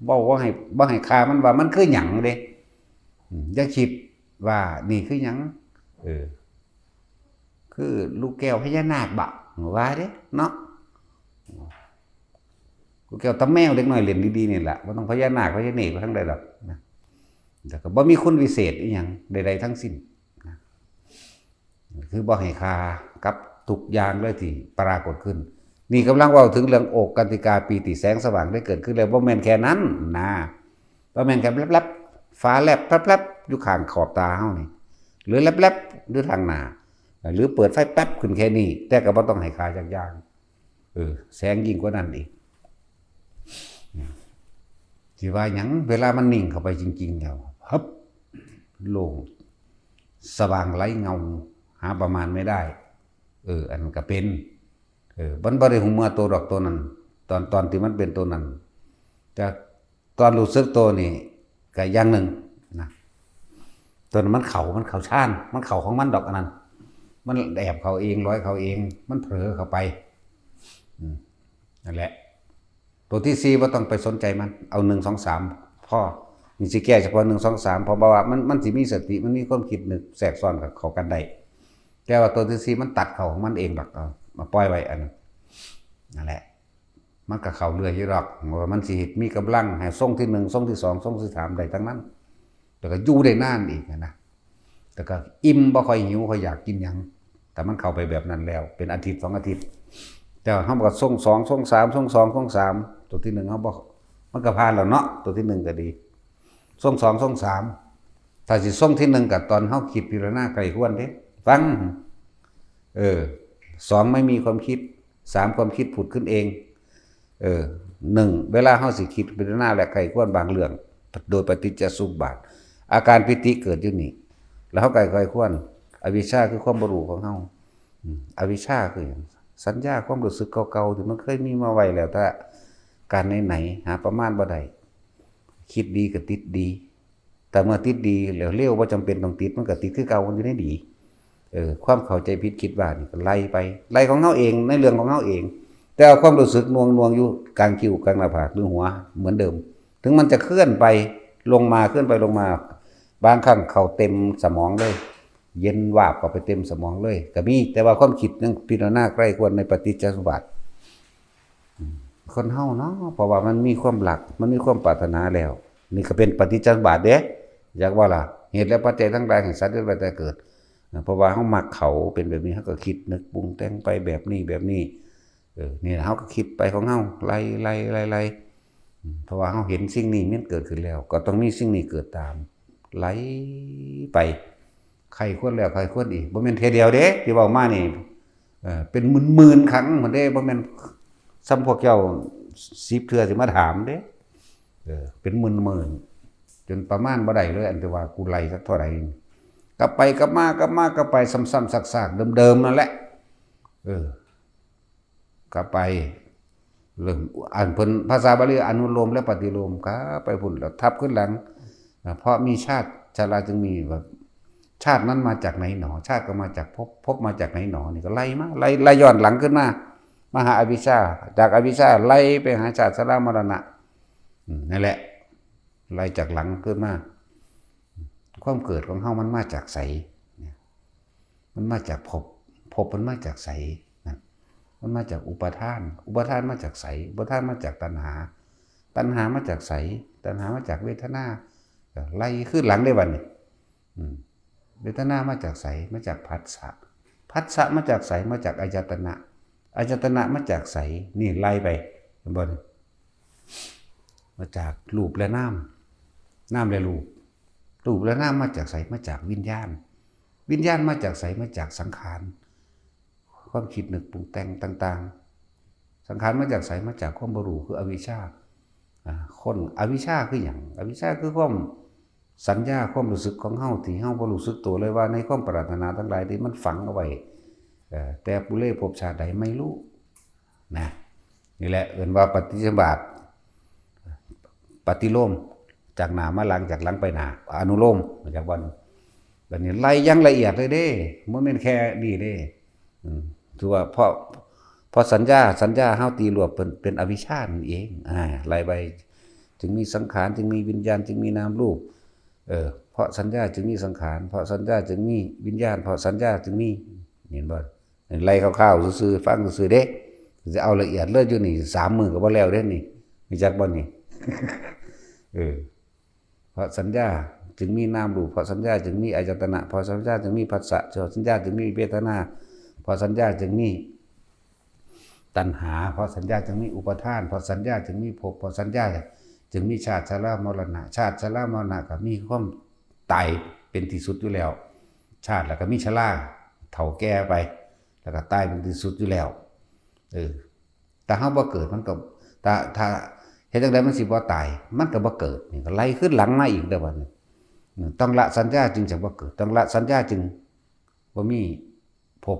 เว้า เว้าให้ เว้าให้ค่ามันว่ามันคือหยังเด้ อืม อย่าคิดว่านี่คือหยัง เออ คือลูกแก้วพญานาคบ่ ว่าเด้ เนาะ ลูกแก้วตาแมวเด็กน้อยเล่นดีๆ นี่แหละ บ่ต้องพญานาคพญาเนศไปทางใดดอกนะ แต่ก็บ่มีคุณวิเศษอีหยังใดๆ ทั้งสิ้นนะ คือบ่ให้ค่ากับทุกอย่างเลยที่ปรากฏขึ้น นี่กำลังเว้าถึงเรื่องโอกันติกาปีติแสงสว่างได้เกิดขึ้นแล้ว บ่แม่นแค่นั้นนะ บ่แม่นแค่แลบๆ ฟ้าแลบแป๊บๆ อยู่ข้างขอบตาเฮานี่ หรือแลบๆ อยู่ทางหน้า หรือเปิดไฟแป๊บขึ้นแค่นี้ แต่ก็บ่ต้องให้ค่าจักอย่าง เออ แสงยิ่งกว่านั้นอีก สิว่าหยัง เวลามันนิ่งเข้าไปจริงๆ แล้ว ฮับ โล่ง สว่างไร้เงา หาประมาณไม่ได้ เออ อันนั้นก็เป็น เออ มันบ่ได้ฮู้เมื่อตัวดอกตัวนั้น ตอน ตอนที่มันเป็นตัวนั้น แต่ตอนรู้สึกตัวนี่ก็อย่างหนึ่งนะ ตัวนั้นมันเข้า มันเข้าฌาน มันเข้าของมันดอกอันนั้น มันแอบเข้าเอง ลอยเข้าเอง มันเผลอเข้าไป อืม นั่นแหละ ตัวที่สี่บ่ต้องไปสนใจมัน เอาหนึ่ง สอง สาม พอ นี่สิแก้เฉพาะหนึ่ง สอง สาม เพราะว่ามัน มันสิมีสติ มันมีความคิดนึกแทรกซ้อนเข้ากันได้ แต่ว่าตัวที่สี่มันตัดเข้าของมันเองดอก เอามาปล่อยไว้อันนั้น นั่นแหละ มันก็เข้าเรื่อยอยู่ดอก ว่ามันสิมีกำลังให้ทรงที่หนึ่ง ทรงที่สอง ทรงที่สามได้ทั้งนั้น แล้วก็อยู่ได้นานอีกนะ แต่ก็อิ่ม บ่ค่อยหิว ค่อยอยากกินหยัง แต่มันเข้าไปแบบนั้นแล้ว เป็นอาทิตย์สองอาทิตย์ แต่เฮาก็ทรงสอง ทรงสาม ทรงสอง ทรงสาม ตัวที่หนึ่งเฮาบ่ มันก็ผ่านแล้วเนาะ ตัวที่หนึ่งก็ดี ทรงสอง ทรงสาม ถ้าสิทรงที่หนึ่งก็ตอนเฮาคิดพิจารณาใคร่ครวญเด้ ฟัง เออ สอง ไม่มีความคิด สาม ความคิดผุดขึ้นเอง เออ หนึ่ง เวลาเฮาสิคิดพิจารณาและใคร่ครวญบางเรื่อง โดยปฏิจจสมุปบาท อาการปีติเกิดอยู่นี่ แล้วเฮาก็ใคร่ครวญ อวิชชาคือความบ่รู้ของเฮา อืม อวิชชาคือหยัง สัญญาความรู้สึกเก่าๆ ที่มันเคยมีมาไว้แล้ว ถ้าการไหนๆ หาประมาณบ่ได้ คิดดีก็ติดดี แต่เมื่อติดดีแล้วเร็วบ่จำเป็นต้องติด มันก็ติดคือเก่า มันอยู่ในดี เออ ความเข้าใจผิดคิดว่านี่ก็ไล่ไป ไล่ของเฮาเอง ในเรื่องของเฮาเอง แต่เอาความรู้สึกหน่วงๆ อยู่กลางคิ้ว กลางหน้าผาก หรือหัว เหมือนเดิม ถึงมันจะเคลื่อนไป ลงมา เคลื่อนไปลงมา บางครั้งเข้าเต็มสมองเลย เย็นวาบเข้าไปเต็มสมองเลย ก็มี แต่ว่าความคิดยังพิจารณาใคร่ครวญในปฏิจจสมุปบาท อืม คนเฮาเนาะ เพราะว่ามันมีความรัก มันมีความปรารถนาแล้ว นี่ก็เป็นปฏิจจสมุปบาทเด้ อยากว่าล่ะ เหตุและปัจจัยทั้งหลายแห่งสัตว์เกิด เพราะว่าเฮามักเขาเป็นแบบนี้ เฮาก็คิดนึกปรุงแต่งไปแบบนี้ แบบนี้ เออ นี่เฮาก็คิดไปของเฮา ไล่ ไล่ ไล่ ไล่ อืม เพราะว่าเฮาเห็นสิ่งนี้มันเกิดขึ้นแล้ว ก็ต้องมีสิ่งนี้เกิดตาม ไล่ไป ใคร่ครวญแล้วใคร่ครวญอีก บ่แม่นเทื่อเดียวเด้ ที่เว้ามานี่ เอ่อ เป็นหมื่นๆ ครั้งพุ้นเด้ บ่แม่นส่ำพวกเจ้าสิบเทื่อสิมาถามเด้ เออ เป็นหมื่นๆ จนประมาณบ่ได้เลย อันที่ว่ากูไล่สักเท่าใด กลับไปกลับมา กลับมา กลับไป ซ้ำๆ ซากๆ เดิมๆ นั่นแหละ เออ กลับไป เริ่ม อันเพิ่น ภาษาบาลีอนุโลมและปฏิโลม กลับไปพุ้น แล้วทับขึ้นหลัง อ่า เพราะมีชาติชราจึงมี แบบ ชาตินั้นมาจากไหนหนอ ชาติก็มาจากภพ ภพมาจากไหนหนอ นี่ก็ไล่มา ไล่ ไล่ย้อนหลังขึ้นมา มาหาอวิชชา จากอวิชชาไล่ไปหาชาติชรามรณะ อืม นั่นแหละ ไล่จากหลังขึ้นมา ความเกิดของเฮามันมาจากไสเนี่ย มันมาจากภพ ภพมันมาจากไสนั่น มันมาจากอุปาทาน อุปาทานมาจากไส อุปาทานมาจากตัณหา ตัณหามาจากไส ตัณหามาจากเวทนา ไล่ขึ้นหลังได้บัดนี้ อืม เวทนามาจากไส มาจากผัสสะ ผัสสะมาจากไส มาจากอายตนะ อายตนะมาจากไส นี่ไล่ไป เห็นบ่นี่ มาจากรูปและนาม นามและรูป รูปและนามมาจากไส มาจากวิญญาณ วิญญาณมาจากไส มาจากสังขาร ความคิดนึกปรุงแต่งต่างๆ สังขารมาจากไส มาจากความบ่รู้ คืออวิชชา อ่า คน อวิชชาคือหยัง อวิชชาคือความสัญญา ความรู้สึกของเฮาที่เฮาบ่รู้สึกตัวเลยว่าในความปรารถนาทั้งหลายที่มันฝังเอาไว้ เอ่อ แต่ปุเรภพชาติใดไม่รู้ นะ นี่แหละเอิ้นว่าปฏิจจสมุปบาท ปฏิโลม จากหน้ามาหลัง จากหลังไปหน้า อนุโลม จากวัน บัดนี้ไล่อย่างละเอียดเลยเด้ บ่แม่นแค่นี้เด้ อืม ถือว่าเพราะ เพราะสัญญา สัญญาเฮาตีรวบเป็น เป็นอวิชชานั่นเอง อ่า ไล่ไป จึงมีสังขาร จึงมีวิญญาณ จึงมีนามรูป เออ เพราะสัญญาจึงมีสังขาร เพราะสัญญาจึงมีวิญญาณ เพราะสัญญาจึงมี เห็นบ่ ไล่คร่าวๆซื่อๆ ฟังซื่อๆเด้ จะเอาละเอียดเลยอยู่นี่ สามมื้อก็บ่แล้วเด้นี่ รู้จักบ่นี่ เออ เพราะสัญญาจึงมีนามรูป เพราะสัญญาจึงมีอายตนะ เพราะสัญญาจึงมีผัสสะ เพราะสัญญาจึงมีเวทนา เพราะสัญญาจึงมีตัณหา เพราะสัญญาจึงมีอุปาทาน เพราะสัญญาจึงมีภพ เพราะสัญญาจึงมีชาติชรามรณะ ชาติชรามรณะก็มีความตายเป็นที่สุดอยู่แล้ว ชาติแล้วก็มีชรา เฒ่าแก่ไป แล้วก็ตายเป็นที่สุดอยู่แล้ว เออ ถ้าเฮาบ่เกิดมันก็ ถ้า ถ้าเฮ็ดจั่งใดมันสิบ่ตาย มันก็บ่เกิด นี่ก็ไล่ขึ้นหลังมาอีกเด้อบัดนี้ อืม ต้องละสัญญาจึงจะบ่เกิด ต้องละสัญญาจึงบ่มีภพ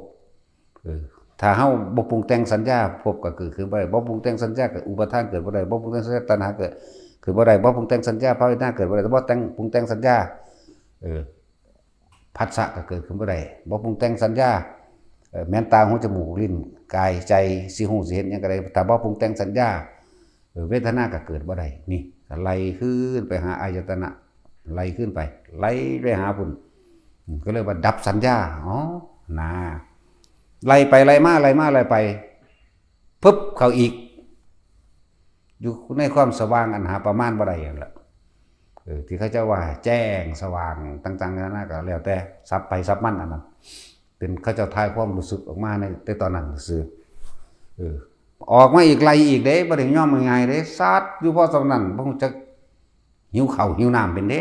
เออ ถ้าเฮาบ่ปรุงแต่งสัญญา ภพก็เกิดขึ้นบ่ได้ บ่ปรุงแต่งสัญญาก็อุปาทานเกิดบ่ได้ บ่ปรุงแต่งสัญญาตัณหาเกิดขึ้นบ่ได้ บ่ปรุงแต่งสัญญาภาเวทนาเกิดบ่ได้ บ่แต่ง ปรุงแต่งสัญญา เออ ผัสสะก็เกิดขึ้นบ่ได้ บ่ปรุงแต่งสัญญา เอ่อ แม่นตา หู จมูก ลิ้น กาย ใจ สิฮู้ สิเห็นหยังก็ได้ ถ้าบ่ปรุงแต่งสัญญา เออ เวทนาก็เกิดบ่ได้ นี่ ก็ไล่ขึ้นไปหาอายตนะ ไล่ขึ้นไป ไล่ไปหาพุ้น อืม ก็เลยว่าดับสัญญา อ๋อ นะ ไล่ไปไล่มา ไล่มา ไล่ไป ปึ๊บ เข้าอีก อยู่ในความสว่างอันหาประมาณบ่ได้นั่นแหละ เออ ที่เขาเจ้าว่าแจ้งสว่างต่างๆนานาก็แล้วแต่ศัพท์ไผศัพท์มันอันนั้น เป็นเขาเจ้าทายความรู้สึกออกมาใน แต่ตอนนั้นซื่อ เออ ออกมาอีกไล่อีกเด้ บ่ได้ยอมง่ายๆเด้ ซัดอยู่พอส่ำนั้น บ่ฮู้จักหิวข้าวหิวน้ำเป็นเด้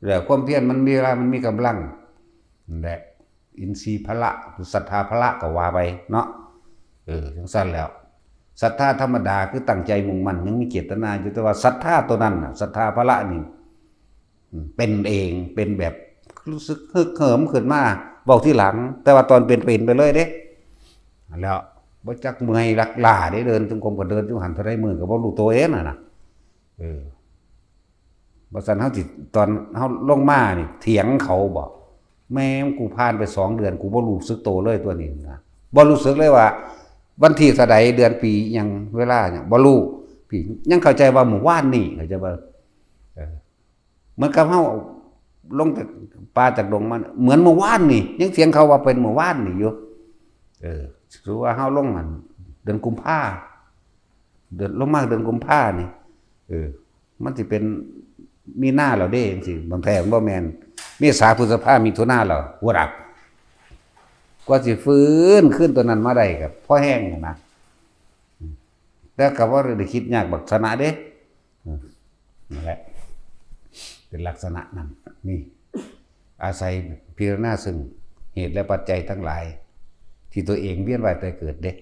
แล้วความเพียรมันมีเวลา มันมีกำลัง นั่นแหละ อินทรีย์พละ หรือศรัทธาพละก็ว่าไปเนาะ เออ จั่งซั้นแล้ว ศรัทธาธรรมดาคือตั้งใจมุ่งมั่น ยังมีเจตนาอยู่ แต่ว่าศรัทธาตัวนั้นน่ะ ศรัทธาพละนี่ อืม เป็นเอง เป็นแบบรู้สึกฮึกเหิมขึ้นมา เว้าทีหลัง แต่ว่าตอนเป็น เป็นไปเลยเด้ แล้วบ่จักเมื่อยลักล้าเด้ เดินจงกรมก็เดินอยู่หั่นเท่าใดมื้อก็บ่รู้ตัวเองนั่นน่ะ เออ บ่ซั้นเฮาสิ ตอนเฮาลงมานี่เถียงเขาบ่ แม่ง กูผ่านไปสองเดือน กูบ่รู้สึกตัวเลยตัวนี้นะ บ่รู้สึกเลยว่า วันที่เท่าใด เดือนปีหยัง เวลาหยัง บ่รู้ พี่ยังเข้าใจว่ามื้อวานนี้ เข้าใจบ่ เออ เหมือนกับเฮาลงจากป่าจากดงมา เหมือนมื้อวานนี่ ยังเถียงเขาว่าเป็นมื้อวานนี่อยู่ เออ ถือว่าเฮาลงหั่นเดือนกุมภา เดือน ลงมาเดือนกุมภานี่ เออ มันสิเป็นมีนาแล้วเด้ จั่งซี้ บางแท้มันบ่แม่น เมษา พฤษภา มิถุนาแล้ว หัวดับ กว่าสิฟื้นคืนตัวนั้นมาได้ก็พอแฮงหั้นนะ แต่ก็บ่ได้คิดยากบักสนะเด้ อืม นั่นแหละ เป็นลักษณะนั้น นี่ อาศัยพิจารณาซึ่งเหตุและปัจจัยทั้งหลาย ที่ตัวเองเวียนว่ายตายเกิดเด้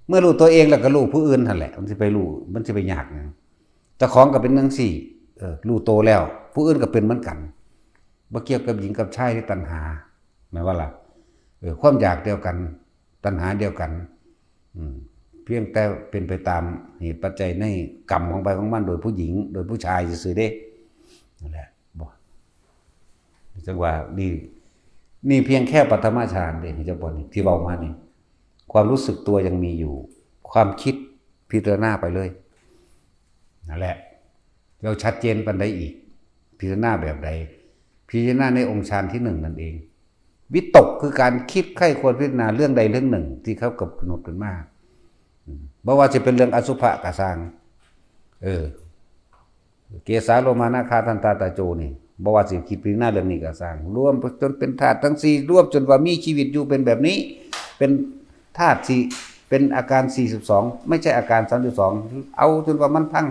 เมื่อรู้ตัวเองแล้วก็รู้ผู้อื่นหั่นแหละ มันสิไปรู้ มันสิไปยากหยัง เจ้าของก็เป็นจั่งซี้ เออ รู้ตัวแล้ว ผู้อื่นก็เป็นเหมือนกัน บ่เกี่ยวกับหญิงกับชายหรือตัณหา แม่นบ่ล่ะ เออ ความอยากเดียวกัน ตัณหาเดียวกัน อืม เพียงแต่เป็นไปตามเหตุปัจจัยในกรรมของไผของมัน โดยผู้หญิง โดยผู้ชายซื่อๆเด้ นั่นแหละ บ่ จั่งว่านี่ นี่เพียงแค่ปฐมฌานเด้ เจ้าบ่นี่ ที่เว้ามานี่ ความรู้สึกตัวยังมีอยู่ ความคิดพิจารณาไปเลย นั่นแหละ เราชัดเจนปานใดอีก พิจารณาแบบใด พิจารณาในองค์ฌานที่หนึ่งนั่นเอง วิตกคือการคิดใคร่ครวญพิจารณาเรื่องใดเรื่องหนึ่งที่เขากำหนดขึ้นมา อืม บ่ว่าจะเป็นเรื่องอสุภะก็ซ่าง เออ เกสาโลมานาคาทันตาตาโจนี่ บ่ว่าสิคิดพิจารณาเรื่องนี้ก็ซ่าง รวมจนเป็นธาตุทั้งสี่ รวมจนว่ามีชีวิตอยู่เป็นแบบนี้ เป็นธาตุสี่ เป็นอาการ สี่สิบสอง ไม่ใช่อาการ สามสิบสอง เอาจนว่ามันทั้ง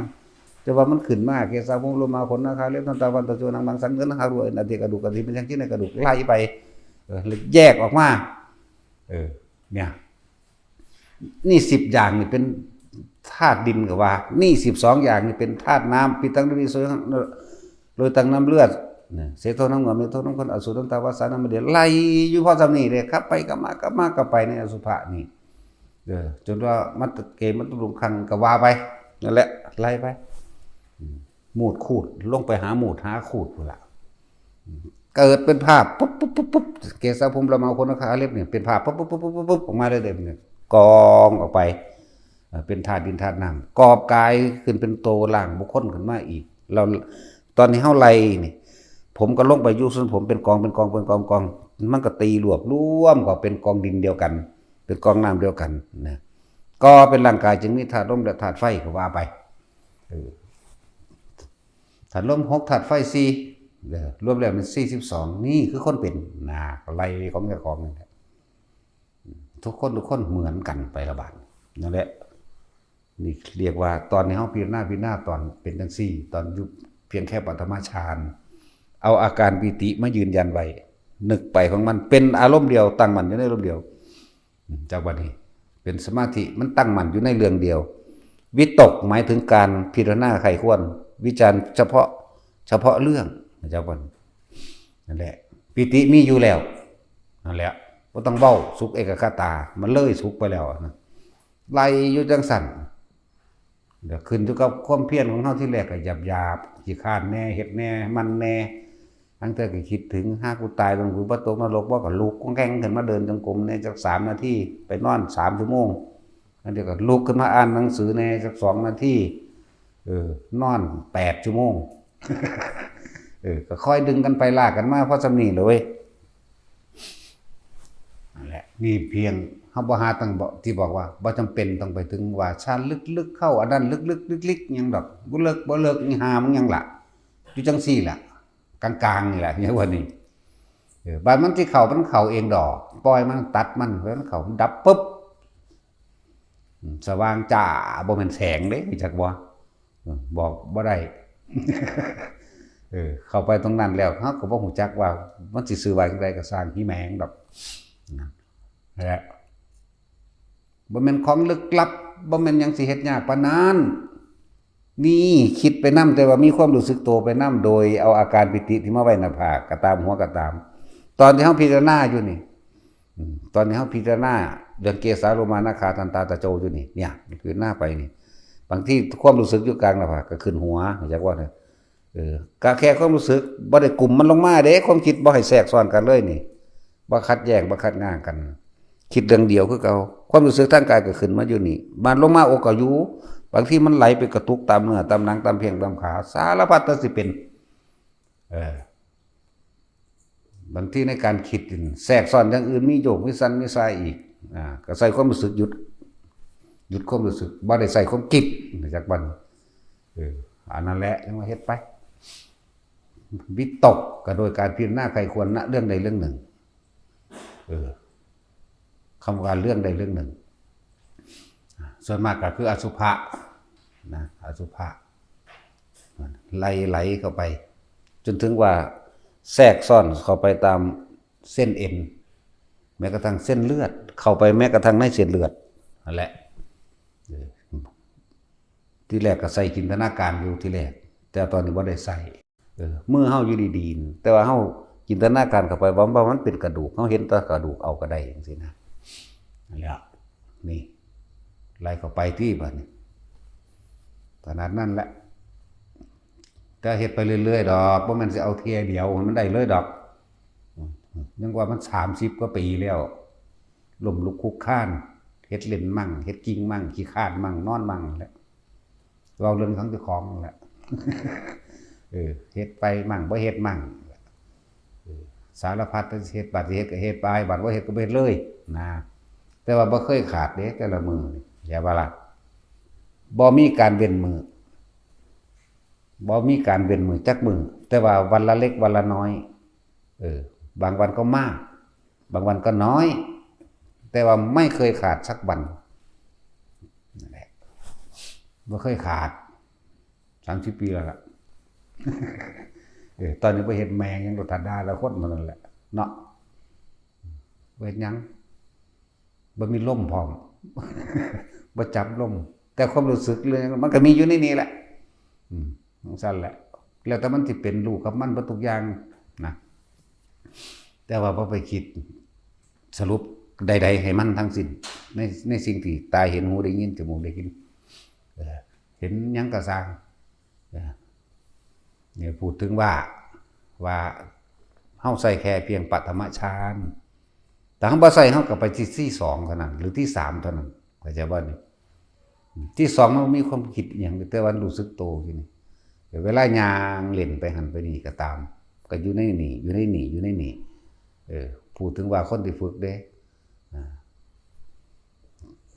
จนว่ามันขึ้นมา เกสาผมโลมาขนนาคาเล็บทันตาฟันตาโจหนังมังสังเนื้อหนังหารูอันเดียกระดูกกระทิเป็นยังที่ในกระดูกไล่ไป เออ แล้วแยกออกมา เออ เนี่ย นี่สิบอย่างนี่เป็นธาตุดินก็ว่า นี่สิบสองอย่างนี่เป็นธาตุน้ำ ปิตังนรีโสยโรยตังน้ำเลือด เนี่ย เสโทน้ำเหงื่อ เมโทน้ำข้น อสุรน้ำตา วาสาน้ำมันเดือด ไล่อยู่พอสำนี้เลยครับ ไปกลับมากลับมากลับไปในอสุภะนี่ เออ จนว่ามันตะเกมันตะลุงคังก็ว่าไป นั่นแหละ ไล่ไป อืม มูดคูด ลงไปหามูดหาคูดพู้นละ เกิดเป็นภาพปุ๊บปุ๊บปุ๊บปุ๊บ เกสาผมละมาขนนาคาเล็บเนี่ย เป็นภาพปุ๊บปุ๊บปุ๊บปุ๊บปุ๊บปุ๊บออกมาเลยเด้เนี่ย กองออกไป เอ่อ เป็นธาตุดินธาตุน้ำ กอบกายขึ้นเป็นโตร่างบุคคลขึ้นมาอีก เรา ตอนนี้เฮาไล่นี่ ผมก็ลงไปอยู่ส่วนผมเป็นกอง เป็นกอง เป็นกอง กอง มันก็ตีรวบรวมก็เป็นกองดินเดียวกัน เป็นกองน้ำเดียวกันนะ ก็เป็นร่างกายจึงมีธาตุลมและธาตุไฟก็ว่าไป เออ ธาตุลมหก ธาตุไฟสี่ เออ รวมแล้วเป็น สี่สิบสอง นี่คือคนเป็นนะ ไล่ของเจ้าของนั่นแหละ ทุกคนทุกคนเหมือนกันไปละบาด นั่นแหละ นี่เรียกว่าตอนนี้เฮาพิจารณา พิจารณาตอนเป็นจังซี่ ตอนอยู่เพียงแค่ปฐมฌาน เอาอาการปีติมายืนยันไว้ นึกไปของมัน เป็นอารมณ์เดียว ตั้งมั่นอยู่ในอารมณ์เดียว อืม จากวันนี้ เป็นสมาธิ มันตั้งมั่นอยู่ในเรื่องเดียว วิตกหมายถึงการพิจารณาใคร่ครวญ วิจารณ์เฉพาะ เฉพาะเรื่อง จากวัน นั่นแหละ ปีติมีอยู่แล้ว นั่นแหละ บ่ต้องเว้า สุขเอกคตา มันเลยสุขไปแล้วนะ ไล่อยู่จังซั่น เดี๋ยวขึ้นอยู่กับความเพียรของเฮา ทีแรกก็หยาบๆ ขี้คร้านแหน่ เฮ็ดแหน่ มันแหน่ ลางเทื่อก็คิดถึง หากูตาย ลงกูบ่ตกนรกบ่ ก็ลุกก้องแก้งขึ้นมาเดินจงกรมแหน่จักสามนาที ไปนอนสามชั่วโมง ลางเทื่อก็ลุกขึ้นมาอ่านหนังสือแหน่จักสองนาที เออ นอนแปดชั่วโมง เออ ก็ค่อยดึงกันไปลากกันมาพอส่ำนี้แหละเว้ย นั่นแหละ นี่เพียงเฮาบ่หาตั้งบ่ ที่บอกว่าบ่จำเป็นต้องไปถึงว่าฌานลึกๆ เข้าอันนั้นลึกๆ ลึกๆ หยังดอก บ่เลิก บ่เลิก อีห่ามึงหยังล่ะ อยู่จังซี่ล่ะ กลางๆ นี่แหละ เนี่ยว่านี่ เออ บาดมันสิเข้า มันเข้าเองดอก ปล่อยมัน ตัดมัน มันเข้า มันดับปุ๊บ อืม สว่างจ้า บ่แม่นแสงเด้ รู้จักบ่ เออ บอกบ่ได้ เออ เข้าไปตรงนั้นแล้ว เฮาก็บ่รู้จักว่ามันสิชื่อว่าจั่งใดก็ซ่าง หิแหมงดอก นั่นแหละ บ่แม่นของลึกลับ บ่แม่นหยังสิเฮ็ดยากปานนั้น นี่คิดไปนำ แต่ว่ามีความรู้สึกตัวไปนำ โดยเอาอาการปีติที่มาไว้หน้าผากก็ตาม หัวก็ตาม ตอนที่เฮาพิจารณาอยู่นี่ อืม ตอนที่เฮาพิจารณาเรื่องเกสาโลมานาคาทันตาตะโจอยู่นี่ เนี่ย พิจารณาไปนี่ บางทีความรู้สึกอยู่กลางหน้าผากก็ขึ้นหัว รู้จักว่าเนี่ย เออ ก็แค่ความรู้สึก บ่ได้กลุ่มมันลงมาเด้ ความคิดบ่ให้แทรกซ้อนกันเลยนี่ บ่ขัดแย้ง บ่ขัดง่างกัน คิดเรื่องเดียวคือเก่า ความรู้สึกทางกายก็ขึ้นมาอยู่นี่ บาดลงมาอกก็อยู่ บางทีมันไหลไปกระตุกตามเนื้อ ตามหนัง ตามแข้ง ตามขา สารพัดแต่สิเป็น เออ บางทีในการคิดนี่แทรกซ้อนอย่างอื่น มีโยก มีสั่น มีส่ายอีก อ่า ก็ใส่ความรู้สึกหยุด หยุดความรู้สึก บ่ได้ใส่ความคิด รู้จักบ่ เออ อันนั้นแหละ จั่งว่าเฮ็ดไป วิตกก็โดยการพิจารณาใคร่ครวญณเรื่องใดเรื่องหนึ่ง เออ คำว่าเรื่องใดเรื่องหนึ่ง ส่วนมากก็คืออสุภะนะ อสุภะ ไหลๆ เข้าไป จนถึงว่าแทรกซ้อนเข้าไปตามเส้นเอ็น แม้กระทั่งเส้นเลือด เข้าไปแม้กระทั่งในเส้นเลือด นั่นแหละ เออ ทีแรกก็ใส่จินตนาการอยู่ทีแรก แต่ตอนนี้บ่ได้ใส่ เออ มือเฮาอยู่ดีๆ แต่ว่าเฮาจินตนาการเข้าไปว่า ว่ามันเป็นกระดูก เฮาเห็นแต่กระดูกเอาก็ได้จั่งซี้นะ นั่นแหละ นี่ ไหลเข้าไปที่บัดนี้ ขนาดนั้นแหละ แต่เฮ็ดไปเรื่อยๆ ดอก บ่แม่นสิเอาเทื่อเดียวให้มันได้เลยดอก ยังว่ามันสามสิบกว่าปีแล้ว ล้มลุกคลุกคลาน เฮ็ดเล่นมั่ง เฮ็ดกิ่งมั่ง ขี้คร้านมั่ง นอนมั่งแหละ เว้าเรื่องของเจ้าของนั่นแหละ เออ เฮ็ดไปมั่ง บ่เฮ็ดมั่ง เออ สารพัดเฮ็ด บัดสิเฮ็ดก็เฮ็ดไป บัดบ่เฮ็ดก็บ่เฮ็ดเลย นะ แต่ว่าบ่เคยขาดเด้ แต่ละมื้อนี่ อย่าว่าล่ะ บ่มีการเว้นมื้อ บ่มีการเว้นมื้อจักมื้อ แต่ว่าวันละเล็กวันละน้อย เออ บางวันก็มาก บางวันก็น้อย แต่ว่าไม่เคยขาดสักวัน นั่นแหละ บ่เคยขาด สามสิบปีแล้วล่ะ เออ ตอนนี้บ่เฮ็ดแม่งยังบ่ทันได้ละคนมันนั่นแหละ เนาะ บ่เฮ็ดหยัง บ่มีลมพร้อม บ่จับลม แต่ความรู้สึกเรื่องมันก็มีอยู่ในนี้แหละ อืม จั่งซั้นแหละ แล้วแต่มันสิเป็นลูกกับมันเบิดทุกอย่างนะ แต่ว่าบ่ไปคิดสรุปใดๆให้มันทั้งสิ้น ใน ในสิ่งที่ตาเห็น หูได้ยิน จมูกได้กลิ่น เออ เห็นหยังก็ซ่าง เออ เนี่ยพูดถึงว่า ว่าเฮาใช้แค่เพียงปฐมฌาน แต่เฮาบ่ใช้ เฮาก็ไปที่ที่สองเท่านั้น หรือที่สามเท่านั้น เข้าใจบ่นี่ ที่สองมันมีความคิดอิหยัง แต่ว่ารู้สึกโตอยู่นี่ แต่เวลาย่างเล่นไปหั่นไปนี่ก็ตาม ก็อยู่ในนี่ อยู่ในนี่ อยู่ในนี่ เออ พูดถึงว่าคนที่ฝึกเด้ อ่า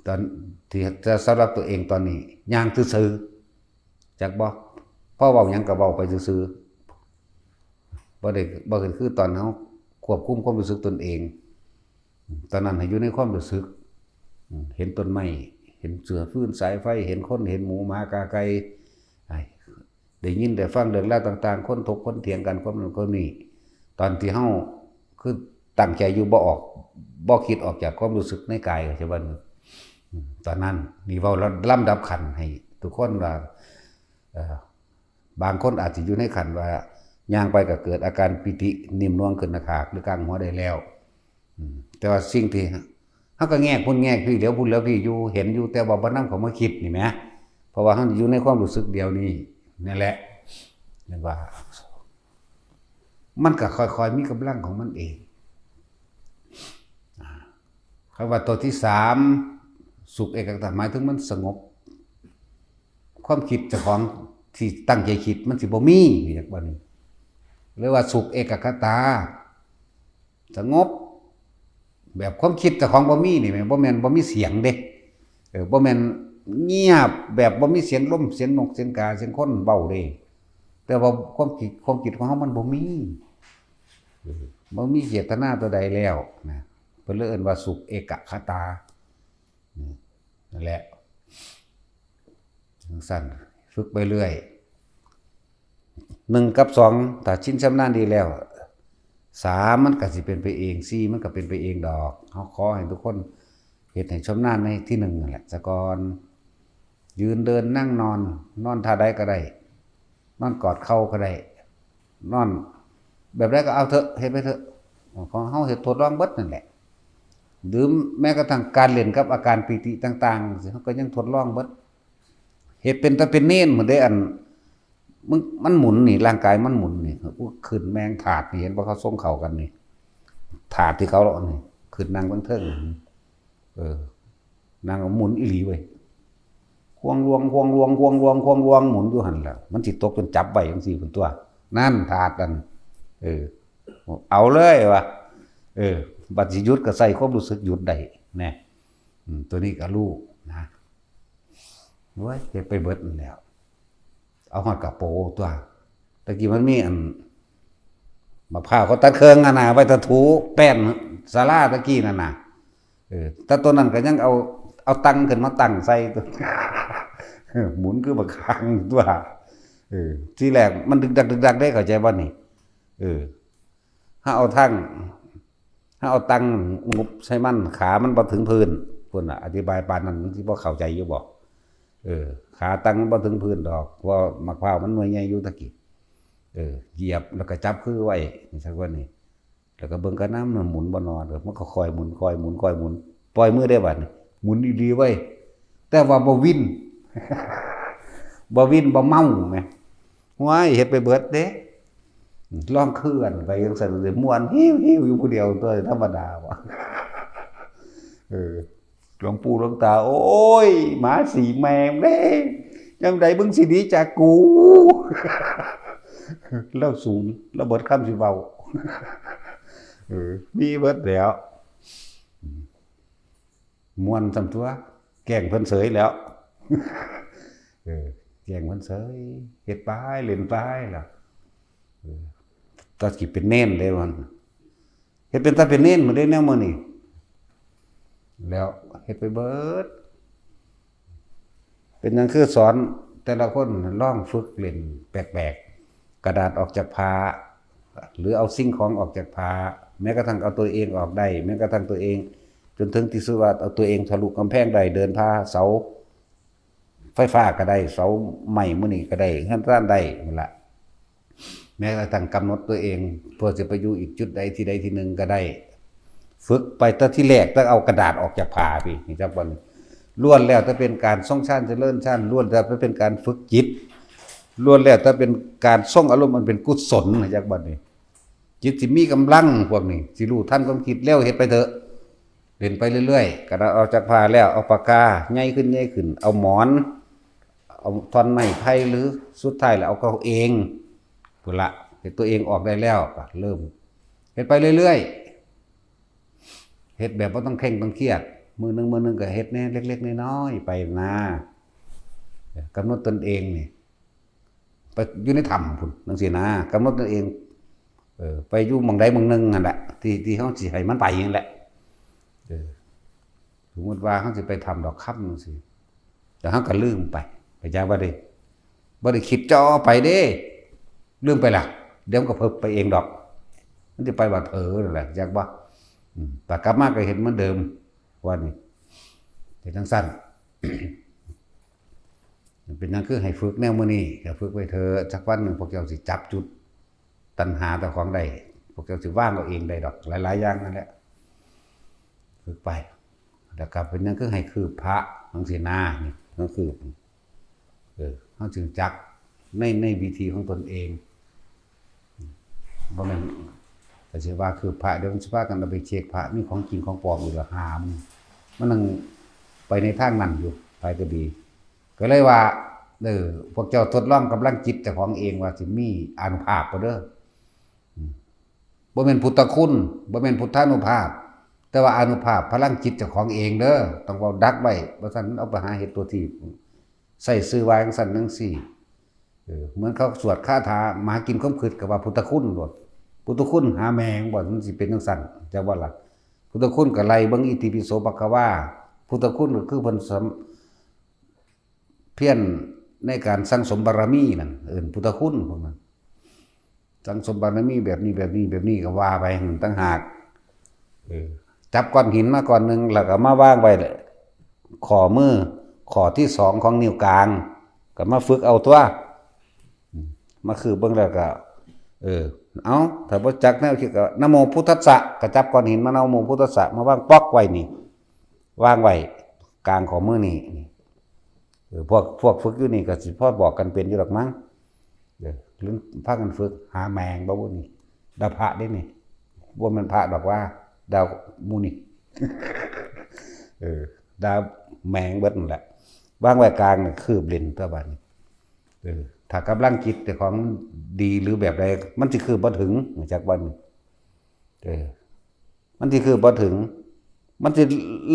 ตอนที่จะสำหรับตัวเองตอนนี้ ย่างซื่อๆ จักบ่ พอเว้าหยังก็เว้าไปซื่อๆ บ่ได้ บ่คือตอนเฮาควบคุมความรู้สึกตนเอง ตอนนั้นให้อยู่ในความรู้สึก อืม เห็นต้นไม้ เห็นเสือ ฟืน สายไฟ เห็นคน เห็นหมู หมา กา ไก่ ไอ้ ได้ยินได้ฟังเรื่องราวต่างๆ คนถกคนเถียงกัน ความนั้นความนี้ ตอนที่เฮาคือตั้งใจอยู่ บ่ออก บ่คิดออกจากความรู้สึกในกาย เข้าใจบ่ อืม ตอนนั้น นี่เว้าลำดับขั้นให้ทุกคนว่า เอ่อ บางคนอาจสิอยู่ในขั้นว่า ย่างไปก็เกิดอาการปีติ นิ่มนวลขึ้นหน้าผาก หรือกลางหัวได้แล้ว อืม แต่ว่าสิ่งที่ เฮาก็แงกพุ้นแงกพี้ เหลียวพุ้นเหลียวพี้อยู่ เห็นอยู่ แต่ว่าบ่นำเข้ามาคิดนี่แหม เพราะว่าเฮาอยู่ในความรู้สึกเดียวนี้ นั่นแหละ เรียกว่า มันก็ค่อยๆมีกำลังของมันเอง อ่า คำว่าตัวที่สาม สุขเอกัคคตา หมายถึงมันสงบ ความคิดเจ้าของที่ตั้งใจคิดมันสิบ่มี เรียกว่านี่ เรียกว่าสุขเอกัคคตา สงบ แบบความคิดเจ้าของบ่มีนี่แหม บ่แม่นบ่มีเสียงเด้ เออ บ่แม่นเงียบแบบบ่มีเสียงลม เสียงนก เสียงกา เสียงคนเว้าเด้ แต่ว่าความคิด ความคิดของเฮามันบ่มี เออ บ่มีเจตนาตัวใดแล้วนะ เพิ่นเลยเอิ้นว่าสุขเอกัคคตา อืม นั่นแหละ จั่งซั้น ฝึกไปเรื่อย หนึ่งกับสอง ถ้าชินชำนาญดีแล้ว สามมันก็สิเป็นไปเอง สี่มันก็เป็นไปเองดอก เฮาขอให้ทุกคนเฮ็ดให้ชำนาญในที่หนึ่งนั่นแหละ ซะก่อน ยืนเดินนั่งนอน นอนท่าใดก็ได้ นอนกอดเข่าก็ได้ นอนแบบใดก็เอาเถอะ เฮ็ดไปเถอะ ของเฮาเฮ็ดทดลองเบิดนั่นแหละ หรือแม้กระทั่งการเล่นกับอาการปีติต่างๆ สิ เฮาก็ยังทดลองเบิด เฮ็ดเป็นตาเป็นเณรหมดเด้ อัน มึง มันหมุนนี่ ร่างกายมันหมุนนี่ กูขึ้นแม่งธาตุนี่ เห็นบ่ เขาส่งเข้ากันนี่ ธาตุที่เขาเอานี่ ขึ้นนั่งเบิ่งเทิง เออ นั่งหมุนอีหลีเว้ย ควงลวง ควงลวง ควงลวง ควงลวง หมุนอยู่หั่นแหละ มันสิตกจนจับไว้จั่งซี้พุ้นตั๊ว นั่นธาตุนั่น เออ เอาเลยว่ะ เออ บัดสิหยุดก็ใส่ความรู้สึกหยุดได้แน่ อืม ตัวนี้ก็รู้นะ โอ้ย เฮ็ดไปเบิดนั่นแหล้ว เอาฮอดกะโปตั๊ว ตะกี้มันมีอัน มะพร้าวเขาตัดเครื่องหั่นน่ะ ไว้ทาถูแป้นศาลาตะกี้นั่นน่ะ เออ แต่ตัวนั้นก็ยังเอา เอาตังขึ้นมาตั้งใส่ตั๊ว หมุนคือบักคางตั๊ว เออ ทีแรกมันดึกดักดึกดักเด้ เข้าใจบ่นี่ เออ เฮาเอาตัง เฮาเอาตังงบใส่มัน ขามันบ่ถึงพื้น พุ้นน่ะ อธิบายปานนั้นมันสิบ่เข้าใจอยู่บ่ เออ ขาตังมันบ่ถึงพื้นดอก เพราะมะพร้าวมันหน่วยใหญ่อยู่ตะกี้ เออ เหยียบแล้วก็จับคือไว้ จั่งซั้นนี่ แล้วก็เบิ่งกะนำ มันหมุนบ่นอน เออ มันก็ค่อยหมุน ค่อยหมุน ค่อยหมุน ปล่อยมือได้บัดนี้ หมุนอีหลีเว้ย แต่ว่าบ่วิน บ่วิน บ่เมาแหม ว้าย เฮ็ดไปเบิดเด้ ลองเคลื่อนไปจั่งซั้น ม่วนฮิ้วๆอยู่ผู้เดียวตั๊ว ธรรมดาบ่ เออ หลวงปู่หลวงตา โอ้ย หมาสี่แมงเด้ ยามใดมึงสิหนีจากกู ลาวสูง ลาวเบิดคำสิเว้า เออ มีเบิดแล้ว ม่วนส่ำตั๊ว แกล้งเพิ่นเสยแล้ว เออ แกล้งเพิ่นเฉย เฮ็ดไป เล่นไปล่ะ เออ ตาสิเป็นเณรเด้มัน เฮ็ดเป็นตาเป็นเณรหมดเด้แนวมื้อนี้ แล้วเฮ็ดไปเบิด เป็นหยังคือสอนแต่ละคนลองฝึกเล่นแปลกๆ กระดาษออกจากผ้า หรือเอาสิ่งของออกจากผ้า แม้กระทั่งเอาตัวเองออกได้ แม้กระทั่งตัวเอง จนถึงที่สุดว่าเอาตัวเองทะลุกำแพงได้ เดินผ่าเสาไฟฟ้าก็ได้ เสาไม้มื้อนี้ก็ได้ เฮือนซานได้นั่นล่ะ แม้กระทั่งกำหนดตัวเอง เพื่อจะไปอยู่อีกจุดใดที่ใดที่หนึ่งก็ได้ ฝึกไปตั้งที่แรก ต้องเอากระดาษออกจากผ้าพี่ นี่จักวันนี้ ล้วนแล้วแต่เป็นการทรงฌานเจริญฌาน ล้วนแล้วแต่เป็นการฝึกจิต ล้วนแล้วแต่เป็นการทรงอารมณ์อันเป็นกุศล นะจักวันนี้ จิตสิมีกำลังพวกนี้ สิรู้ทันความคิดเร็ว เฮ็ดไปเถอะ เล่นไปเรื่อยๆ กระดาษออกจากผ้าแล้ว เอาปากกาใหญ่ขึ้น ใหญ่ขึ้น เอาหมอน เอาท่อนไม้ไผ่ หรือสุดท้ายแล้วเอาเก้าเอง พุ้นละ เฮ็ดตัวเองออกได้แล้ว ก็เริ่ม เฮ็ดไปเรื่อยๆ เฮ็ดแบบบ่ต้องเคร่งต้องเครียด มื้อหนึ่งมื้อหนึ่งก็เฮ็ดแหน่ เล็กๆ น้อยๆ ไปนะ กำหนดตนเองนี่ ไปอยู่ในถ้ำพุ้นจั่งซี้นะ กำหนดตนเอง เออ ไปอยู่หม่องใดหม่องหนึ่งนั่นแหละ ที่ ที่เฮาสิให้มันไปนั่นแหละ เออ สมมุติว่าเฮาสิไปถ้ำดอกคำจั่งซี้ แต่เฮาก็ลืมไป ไปจักว่าเด้ บ่ได้คิดจ่อไปเด้ ลืมไปล่ะ เดี๋ยวมันก็เผลอไปเองดอก มันสิไปบาดเผลอนั่นแหละ จักบ่ อืม แต่กลับมาก็เห็นเหมือนเดิม ว่านี่ เป็นจั่งซั้น เป็นหยังคือให้ฝึกแนวมื้อนี้ ก็ฝึกไว้เถอะ จักวันหนึ่งพวกเจ้าสิจับจุดตัณหาเจ้าของได้ พวกเจ้าสิวางเอาเองได้ดอก หลายๆ อย่างนั่นแหละ ฝึกไป แล้วก็เป็นหยังคือให้คืบพระจั่งซี้นะ นี่ ก็คือ เออ เฮาจึงจักใน ในวิธีของตนเอง บ่แม่น ก็สิว่าคือพระ เดี๋ยวมันสิพากันเอาไปเช็คพระ มีของจริงของปลอมอีกละ หามัน มันนั่งไปในทางนั้นอยู่ ไปก็ดี ก็เลยว่า เออ พวกเจ้าทดลองกำลังจิตเจ้าของเองว่าสิมีอานุภาพบ่เด้อ อืม บ่แม่นพุทธคุณ บ่แม่นพุทธานุภาพ แต่ว่าอานุภาพพลังจิตเจ้าของเองเด้อ ต้องเว้าดักไว้ บ่ซั้นเอาไปหาเฮ็ดตัวทีบ ใส่ชื่อว่าจั่งซั้นจั่งซี้ เออ เหมือนเขาสวดคาถาหมากินความคิดก็ว่าพุทธคุณโลด พุทธคุณหาแม่งบ่ มันสิเป็นจั่งซั้น จักว่าล่ะ พุทธคุณก็ไล่เบิ่งอิติปิโสภะคะวา พุทธคุณก็คือเพิ่นสำ เพียรในการสั่งสมบารมีนั่น เอิ้นพุทธคุณพวกนั้น สั่งสมบารมีแบบนี้ แบบนี้ แบบนี้ก็ว่าไป อืม ต่างหาก เออ จับก้อนหินมาก้อนหนึ่ง แล้วก็มาวางไว้ข้อมือ ข้อที่สองของนิ้วกลาง ก็มาฝึกเอาตัว อืม มาคือเบิ่งแล้วก็ เออ เอา ถ้าบ่จักแนวคิดก็ นะโมพุทธัสสะ ก็จับก้อนหินมา นะโมพุทธัสสะ มาวางป๊อกไว้นี่ วางไว้กลางข้อมือนี่ นี่ เออ พวก พวกฝึกอยู่นี่ก็สิพอบอกกันเป็นอยู่ดอกมั้ง เออ หรือพากันฝึกหาแมงบ่บุนี่ ด่าพระเด้นี่ บ่แม่นพระดอกว่า ด่าหมู่นี่ เออ ด่าแมงเบิดนั่นแหละ วางไว้กลางนี่คืบเล่นตัวบัดนี้ เออ ถ้ากำลังจิตเจ้าของดีหรือแบบใด มันสิคืบบ่ถึง จักวัน เออ มันสิคืบบ่ถึง มันสิ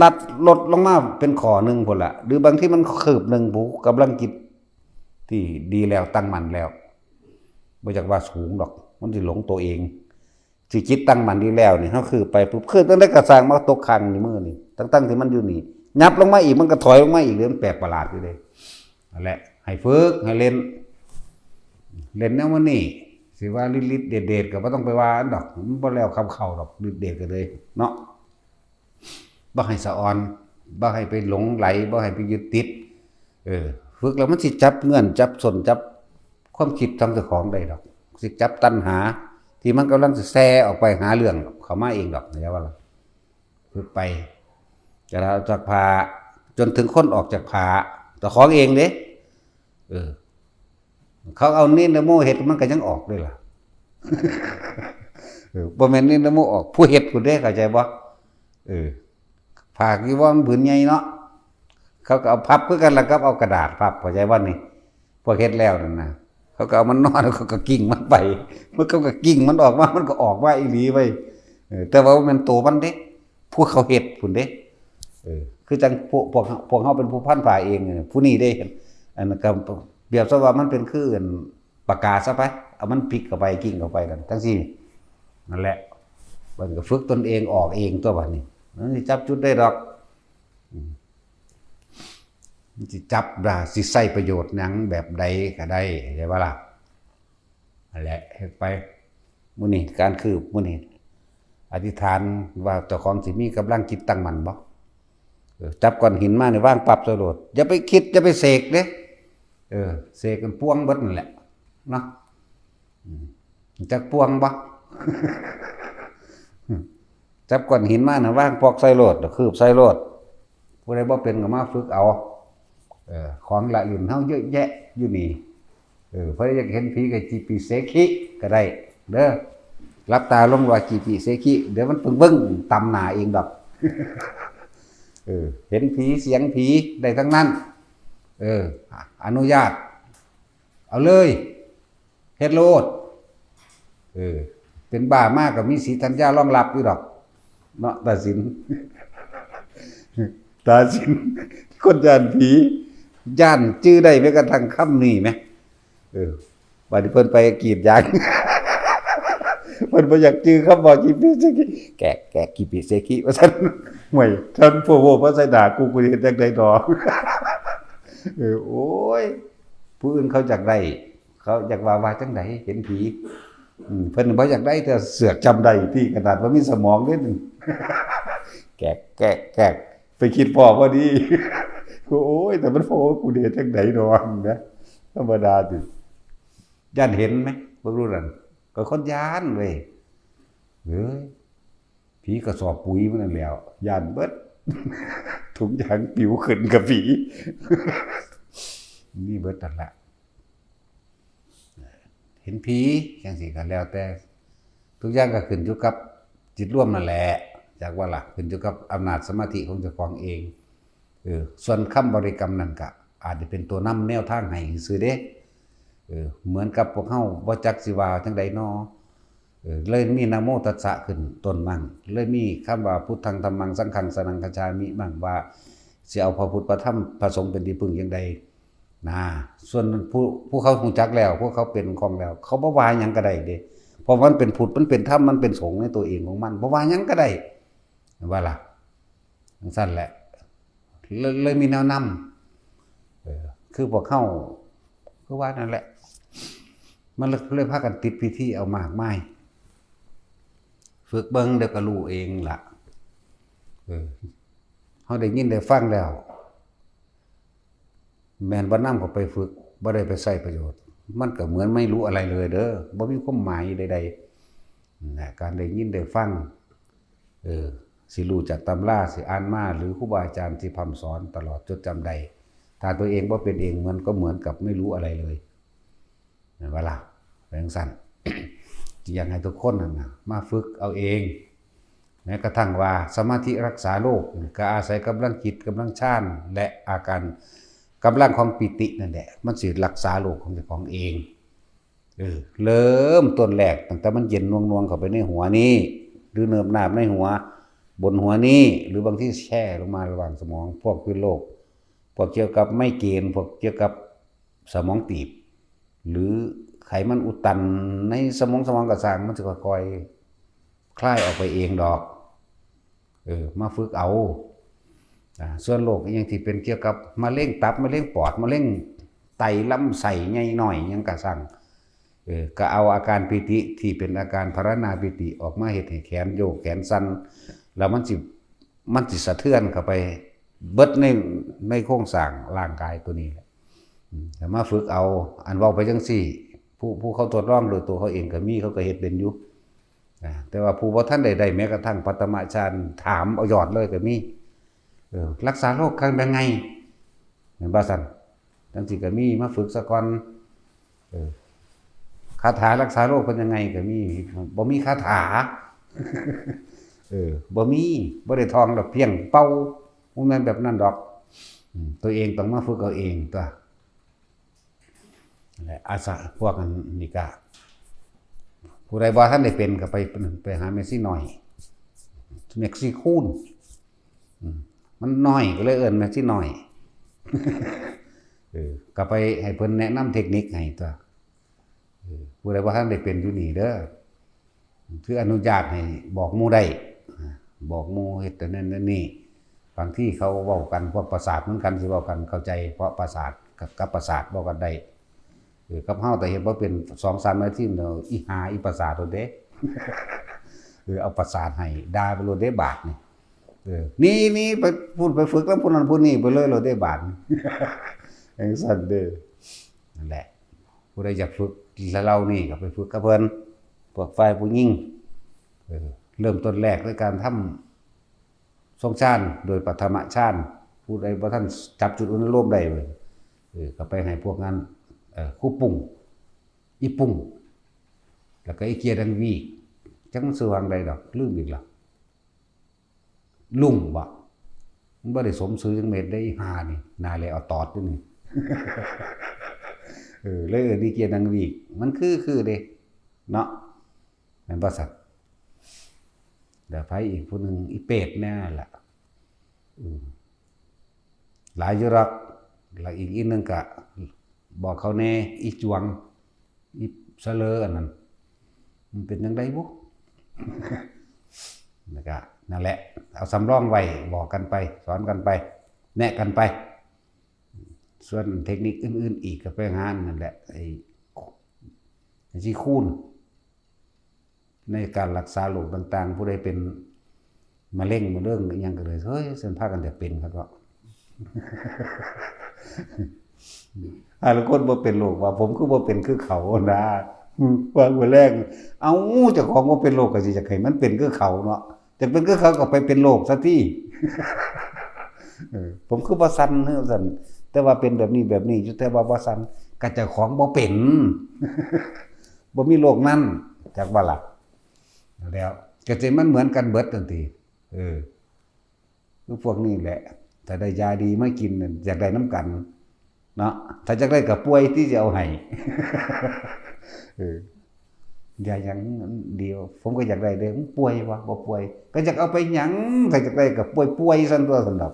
ลัดลดลงมาเป็นข้อหนึ่งพุ้นละ หรือบางทีมันคืบหนึ่ง ผู้กำลังจิตที่ดีแล้ว ตั้งมั่นแล้ว บ่อยากว่าสูงดอก มันสิหลงตัวเอง สิจิตตั้งมั่นดีแล้วนี่ เฮาคืบไปปุ๊บ คืบจั่งใดก็ซ่าง มาตกข้างนี่มือนี่ ตั้งๆ ที่มันอยู่นี่ ยับลงมาอีก มันก็ถอยลงมาอีกเลย มันแปลกประหลาดอยู่เด้ นั่นแหละ ให้ฝึก ให้เล่น เล่นแนวมื้อนี้ สิว่าฤทธิ์ๆ เดชๆ ก็บ่ต้องไปว่าอันดอก มันบ่แล้วคำเข้าดอก ฤทธิ์เดชก็เลย เนาะ บ่ให้สะออน บ่ให้ไปหลงไหล บ่ให้ไปยึดติด เออ ฝึกแล้วมันสิจับเงื่อน จับส้น จับความคิดทางเจ้าของได้ดอก สิจับตัณหา ที่มันกำลังสิแซ่ออกไปหาเรื่อง เข้ามาเองดอก เข้าใจบ่ล่ะ ฝึกไป จะเอาจากผ้า จนถึงคนออกจากผ้า เจ้าของเองเด้ เออ เขาเอาเณรนะโมเฮ็ด มันก็ยังออกเด้ล่ะ เออ บ่แม่นเณรนะโมออก ผู้เฮ็ดพุ้นเด้ เข้าใจบ่ เออ ผ้าจีวรผืนใหญ่เนาะ เขาก็เอาพับคือกันล่ะครับ เอากระดาษพับ เข้าใจบ่นี่ พวกเฮ็ดแล้วนั่นนะ เขาก็เอามันนอน เขาก็กิ่งมันไป มัน เขาก็กิ่งมันออกมา มันก็ออกมาอีหลีเว้ย เออ แต่ว่าบ่แม่นโตมันเด้ ผู้เขาเฮ็ดพุ้นเด้ เออ คือจั่งพวก พวก พวกเฮาเป็นผู้พันผ้าเองเนี่ย ผู้นี้เด้ อันนั้นก็ ปรียบซะว่ามันเป็นคืออันปากกาซะไป เอามันพลิกเข้าไป กิ้งเข้าไปนั่น จั่งซี้ นั่นแหละ มันก็ฝึกตนเองออกเองตัวบัดนี้ มันสิจับจุดได้ดอก อืม มันสิจับได้ สิใช้ประโยชน์หยังแบบใดก็ได้ เข้าใจบ่ล่ะ? นั่นแหละ เฮ็ดไป มื้อนี้ การคืบมื้อนี้ อธิษฐานว่าเจ้าของสิมีกำลังจิตตั้งมั่นบ่ เออ จับก้อนหินมานี่วางปั๊บใส่โลด อย่าไปคิด อย่าไปเสกเด้ เออ เสกกันป่วงเบิดนั่นแหละ เนาะ อืม จักป่วงบ่ จับก้อนหินมาน่ะวางปอกใส่โลด คืบใส่โลด ผู้ใดบ่เป็นก็มาฝึกเอา เออ ของละเล่นเฮาเยอะแยะอยู่นี่ เออ ผู้ใดอยากเห็นผีก็จิปิเสขิก็ได้ เด้อ หลับตาลงว่าจิปิเสขิ เดี๋ยวมันเบิ่งๆ ตำหน้าเองดอก เออ เห็นผีเสียงผีได้ทั้งนั้น เออ อนุญาต เอาเลย เฮ็ดโลด เออ เป็นบ้ามาก็มีสีธัญญารองรับอยู่ดอก เนาะ ตาสิน ตาสิน คนย้านผี ย้านจื่อได้แม้กระทั่งคำนี้แหม เออ บัดนี้เพิ่นไปกรีดยาง เพิ่นบ่อยากจื่อคำว่าจิปิเสขิ แกะ แกะ จิปิเสขิ ว่าซั่น ห่วย ท่านผู้โว้ มาใส่หน้ากู กูสิเฮ็ดจั่งใด๋ดอก เออ โอ้ย ผู้อื่นเขาอยากได้ เขาอยากว่า ว่าจั่งใด๋ เห็นผี อืม เพิ่นบ่อยากได้ แต่เสือกจำได้ติ ขนาดบ่มีสมองเด้ แกะ แกะ แกะ ไปคิดพ้อพอดี โอ้ย แต่มันพ้อ กูสิเฮ็ดจั่งใด๋ดอกนะ ธรรมดาติ ย้านเห็นไหม พวกรุ่นนั้น ก็คนย้านเว้ย เอ้ย ผีกระสอบปุ๋ยมันนั่นแหล้ว ย้านเบิด ถุงยางปิวขึ้นกับผี มีเบิดนั่นแหละ เห็นผีจั่งซี้ก็แล้วแต่ ทุกอย่างก็ขึ้นอยู่กับจิตรวมนั่นแหละ จักว่าล่ะ ขึ้นอยู่กับอำนาจสมาธิของเจ้าของเอง เออ ส่วนคำบริกรรมนั่นก็อาจจะเป็นตัวนำแนวทางให้ซื่อเด้ เออ เหมือนกับพวกเฮาบ่จักสิว่าจั่งใด๋น้อ เออ เลยมีนะโมตัสสะขึ้นต้นมั่ง เลยมีคำว่าพุทธังธัมมังสังฆังสรณังคัจฉามิมั่ง ว่าสิเอาพระพุทธพระธรรมพระสงฆ์เป็นที่พึ่งจั่งใด๋นะ ส่วนผู้ ผู้เขาฮู้จักแล้ว พวกเขาเป็นคล่องแล้ว เขาบ่ว่าหยังก็ได้เด้ เพราะมันเป็นพุทธ มันเป็นธรรม มันเป็นสงฆ์ในตัวเองของมัน บ่ว่าหยังก็ได้ ว่าล่ะ จั่งซั้นแหละ เลย เลยมีแนวนำ เออ คือพวกเฮา คือว่านั่นแหละ มันเลย เลยพากันติดพิธีเอามากมาย ฝึกเบิ่งเดี๋ยวก็รู้เองล่ะ เออ เฮาได้ยินได้ฟังแล้ว แม่นบ่นำเข้าไปฝึก บ่ได้ไปใช้ประโยชน์ มันก็เหมือนไม่รู้อะไรเลยเด้อ บ่มีความหมายใดๆ นะ การได้ยินได้ฟัง เออ สิรู้จากตำรา สิอ่านมา หรือครูบาอาจารย์ที่พร่ำสอนตลอดจดจำได้ ถ้าตัวเองบ่เป็นเอง มันก็เหมือนกับไม่รู้อะไรเลย แม่นบ่ล่ะ เป็นจั่งซั้น อยากให้ทุกคนนั่นน่ะ มาฝึกเอาเอง แม้กระทั่งว่าสมาธิรักษาโรค ก็อาศัยกำลังจิต กำลังฌาน และอาการ กำลังของปีตินั่นแหละ มันสิรักษาโรคของเจ้าของเอง เออ เริ่มต้นแรก ตั้งแต่มันเย็นนวงๆ เข้าไปในหัวนี่ หรือเนิบนาบในหัว บนหัวนี่ หรือบางทีแช่ลงมาระหว่างสมอง พวกพื้นโลก พวกเกี่ยวกับไมเกรน พวกเกี่ยวกับสมองตีบ หรือไขมันอุดตันในสมอง สมองกระสาง มันจะค่อยๆ คลายออกไปเองดอก เออ มาฝึกเอา อ่า ส่วนโรคอิหยังที่เป็นเกี่ยวกับมะเร็งตับ มะเร็งปอด มะเร็งไต ลำไส้ใหญ่น้อย หยังกะซัง เออ ก็เอาอาการปีติที่เป็นอาการพรรณนาปีติออกมาเฮ็ดให้แขนโยก แขนสั่น แล้วมันสิ มันสิสะเทือนเข้าไปเบิดใน ในโครงสร้างร่างกายตัวนี้แหละ อืม แต่มาฝึกเอา อันเว้าไปจั่งซี้ ผู้ ผู้เขาทดลองโดยตัวเขาเองก็มี เขาก็เฮ็ดเป็นอยู่ อ่า แต่ว่าผู้บ่ทันได้ ได้แม้กระทั่งปฐมฌาน ถามเอายอดเลยก็มี เออ รักษาโรคกันยังไง แม่นบ่ซั่น จั่งซี้ก็มี มาฝึกซะก่อน เออ คาถารักษาโรคเป็นยังไงก็มี บ่มีคาถา เออ บ่มี บ่ได้ท่องดอก เพียงเป่า บ่แม่นแบบนั้นดอก อืม ตัวเองต้องมาฝึกเอาเองตั๊ว และอาสาพวกอันนี้ก็ ผู้ใดบ่ทันได้เป็นก็ไป ไปหาแม่ชีน้อย แม่ชีคูณ อืม มันน้อยก็เลยเอิ้นแม่ชีน้อย เออ ก็ไปให้เพิ่นแนะนำเทคนิคให้ตัว เออ ผู้ใดบ่ทันได้เป็นอยู่นี่เด้อ คืออนุญาตให้บอกหมู่ได้ อ่า บอกหมู่เฮ็ดอันนั้นอันนี้ บางทีเขาเว้ากันพวกประสาทเหมือนกัน สิเว้ากันเข้าใจ เพราะประสาทกับ กับประสาทเว้ากันได้ เออ กับเฮาแต่เฮ็ดบ่เป็น สองสามนาทีเนาะ อีห่าอีประสาทโลดเด้ เออ เอาประสาทให้ ด่าไปโลดเด้บาดนี่ เออ หนี หนี ไปพูด ไปฝึกนำผู้นั้นผู้นี้ไปเลยโลดเด้บาดนี่ จั่งซั้นเด้อ นั่นแหละ ผู้ใดอยากฝึกเหล่านี้ก็ไปฝึกกับเพิ่น พวกฝ่ายผู้หญิง เออ เริ่มต้นแรกด้วยการทำทรงฌานโดยปฐมฌาน ผู้ใดบ่ทันจับจุดอนุโลมได้เว้ย เออ ก็ไปให้พวกนั้น เออ ครูปุ้ง อีปุ้ง แล้วก็อีเกียดังวี จักมันชื่อว่าจั่งใดดอก ลืมอีกแล้ว ลุงบ่ มันบ่ได้สมชื่อจักเม็ดเด้ อีห่านี่ หน้าแลเอาตอดอยู่นี่ เออ เลยเอิ้นอีเกียดังวี มันคือ คือเด้ เนาะ แม่นบ่ซั่น แล้วไผอีกผู้หนึ่ง อีเปรตแน่ล่ะ อืม หลายอยู่ดอก แล้วอีก อีกหนึ่งก็บอกเขาแน่ อีจวง อีสะเลออันนั้น มันเป็นจั่งใดบุ แล้วก็นั่นแหละ เอาสำรองไว้ บอกกันไป สอนกันไป แนะกันไป ส่วนเทคนิคอื่นๆอีกก็ไปหาอันนั่นแหละ ไอ้ ไอ้ที่คูณ ในการรักษาโรคต่างๆ ผู้ใดเป็นมะเร็ง มะเร็งอิหยังก็เลย เฮ้ย ซั่นพากันแต่เป็นครับเนาะ หาลางคนบ่เป็นโรค ว่าผมคือบ่เป็นคือเขานะ ว่ามื้อแลง เอ้า เจ้าของบ่เป็นโรคก็สิอยากให้มันเป็นคือเขาเนาะ อยากเป็นคือเขาก็ไปเป็นโรคซะติ เออ ผมคือบ่สั่น เฮ้อ ซั่น แต่ว่าเป็นแบบนี้แบบนี้อยู่ แต่ว่าบ่สั่น ก็เจ้าของบ่เป็น บ่มีโรคนั้น จักว่าล่ะ แล้วก็สิมันเหมือนกันเบิดนั่นติ เออ คือพวกนี้แหละ ถ้าได้ยาดีมากินนั่น อยากได้นำกัน เนาะ ถ้าอยากได้ก็ป่วยที่จะเอาให้ เออ ยาหยังดีวะ ผมก็อยากได้เด้ มันป่วยวะ บ่ป่วย ก็อยากเอาไปหยัง ถ้าอยากได้ก็ป่วยๆซั่นตั๊ว ซั่นดอก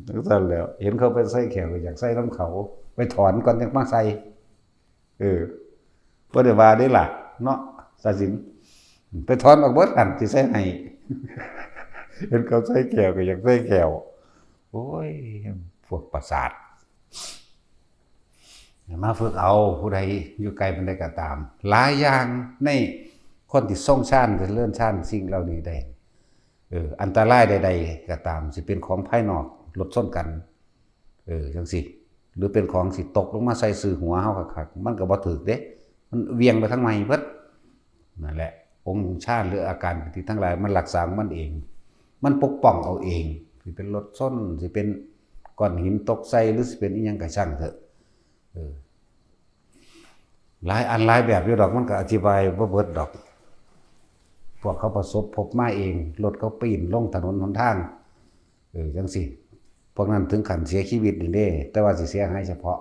จั่งซั้นแหล้ว เห็นเขาไปใส่แข้วก็อยากใส่นำเขา ไปถอนก่อนจั่งมาใส่ เออ บ่ได้ว่าเด้ล่ะ เนาะ สาสิน ไปถอนออกเบิดหั่น สิใส่ให้ เห็นเขาใส่แข้วก็อยากใส่แข้ว โอ้ย พวกประสาท มาฝึกเอา ผู้ใดอยู่ไกลปานใดก็ตาม หลายอย่างในคนที่ทรงฌาน เจริญฌาน สิ่งเหล่านี้ได้ เออ อันตรายใดๆก็ตาม สิเป็นของภายนอก รถชนกัน เออ จั่งซี้ หรือเป็นของสิตกลงมาใส่ซื่อหัวเฮาคักๆ มันก็บ่ถืกเด้ มันเหวี่ยงไปทางใหม่เบิด นั่นแหละ องค์ฌานหรืออาการที่ทั้งหลาย มันรักษาของมันเอง มันปกป้องเอาเอง สิเป็นรถชน สิเป็นก้อนหินตกใส่ หรือสิเป็นอิหยังก็ช่างเถอะ เออ หลายอันหลายแบบอยู่ดอก มันก็อธิบายบ่เบิดดอก พวกเขาประสบพบมาเอง รถเขาปีนลงถนนหนทาง เออ จั่งซี้ พวกนั้นถึงขั้นเสียชีวิตนี่เด้ แต่ว่าสิเสียหายเฉพาะ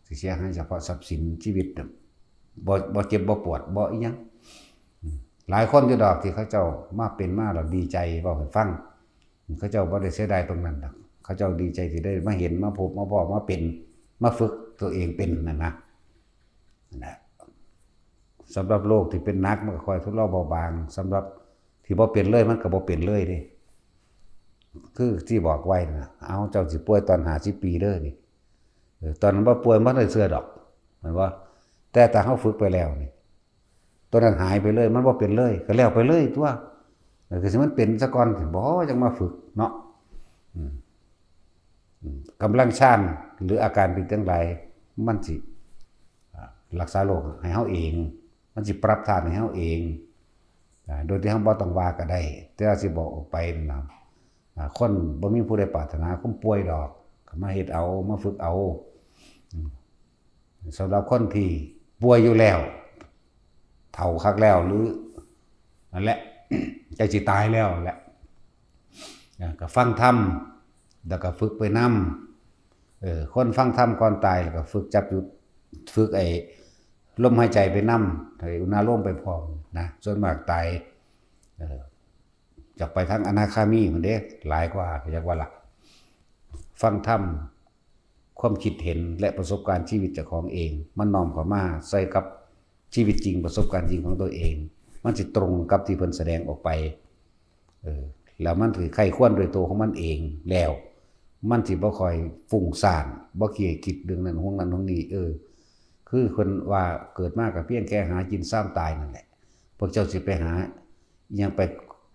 สิเสียหายเฉพาะทรัพย์สินชีวิตน่ะ บ่ บ่เจ็บบ่ปวด บ่อิหยัง อืม หลายคนอยู่ดอกที่เขาเจ้ามาเป็นมาแล้วดีใจ เว้าให้ฟัง เขาเจ้าบ่ได้เสียดายตรงนั้นดอก เขาเจ้าดีใจที่ได้มาเห็น มาพบ มาพ้อ มาเป็น มาฝึกตัวเองเป็นนั่นนะ นั่นแหละ สำหรับโรคที่เป็นหนักมันก็ค่อยทุเลาเบาบาง สำหรับที่บ่เป็นเลยมันก็บ่เป็นเลยเด้ คือที่บอกไว้นะ เอา เจ้าสิป่วยตอนห้าสิบปีเด้อนี่ เออ ตอนนั้นบ่ป่วยบ่ได้เชื่อดอก แม่นบ่ แต่ถ้าเฮาฝึกไปแล้วนี่ ตัวนั้นหายไปเลย มันบ่เป็นเลย ก็แล้วไปเลยตั๊ว เออ คือสิมันเป็นซะก่อน บ่จั่งมาฝึกเนาะ อืม อืม กำลังฌานหรืออาการเป็นจั่งใด มันสิ อ่า รักษาโรคให้เฮาเอง มันสิปรับธาตุให้เฮาเอง อ่า โดยที่เฮาบ่ต้องว่าก็ได้ แต่ว่าสิบอกออกไปนั่นล่ะ อ่า คนบ่มีผู้ใดปรารถนาความป่วยดอก ก็มาเฮ็ดเอา มาฝึกเอา อืม สำหรับคนที่ป่วยอยู่แล้ว เฒ่าคักแล้ว หรือ นั่นแหละ ใกล้สิตายแล้วแหละ อ่า ก็ฟังธรรม แล้วก็ฝึกไปนำ เออ คนฟังธรรมก่อนตาย แล้วก็ฝึกจับจุด ฝึกไอ้ลมหายใจไปนำ ไอ้อุณาโลมไปพร้อมนะ ส่วนมากตาย เออ อยากไปทางอนาคามีพุ้นเด้ หลายกว่า อยากว่าล่ะ ฟังธรรม ความคิดเห็นและประสบการณ์ชีวิตเจ้าของเอง มันน้อมเข้ามาใส่กับชีวิตจริง ประสบการณ์จริงของตัวเอง มันสิตรงกับที่เพิ่นแสดงออกไป เออ แล้วมันสิใคร่ครวญด้วยตัวของมันเองแล้ว มันสิบ่ค่อยฟุ้งซ่าน บ่คิดเรื่องนั้นห่วงนั้นห่วงนี้ เออ คือเพิ่นว่าเกิดมาก็เพียงแค่หากินซ้ำตายนั่นแหละ พวกเจ้าสิไปหาอิหยังไป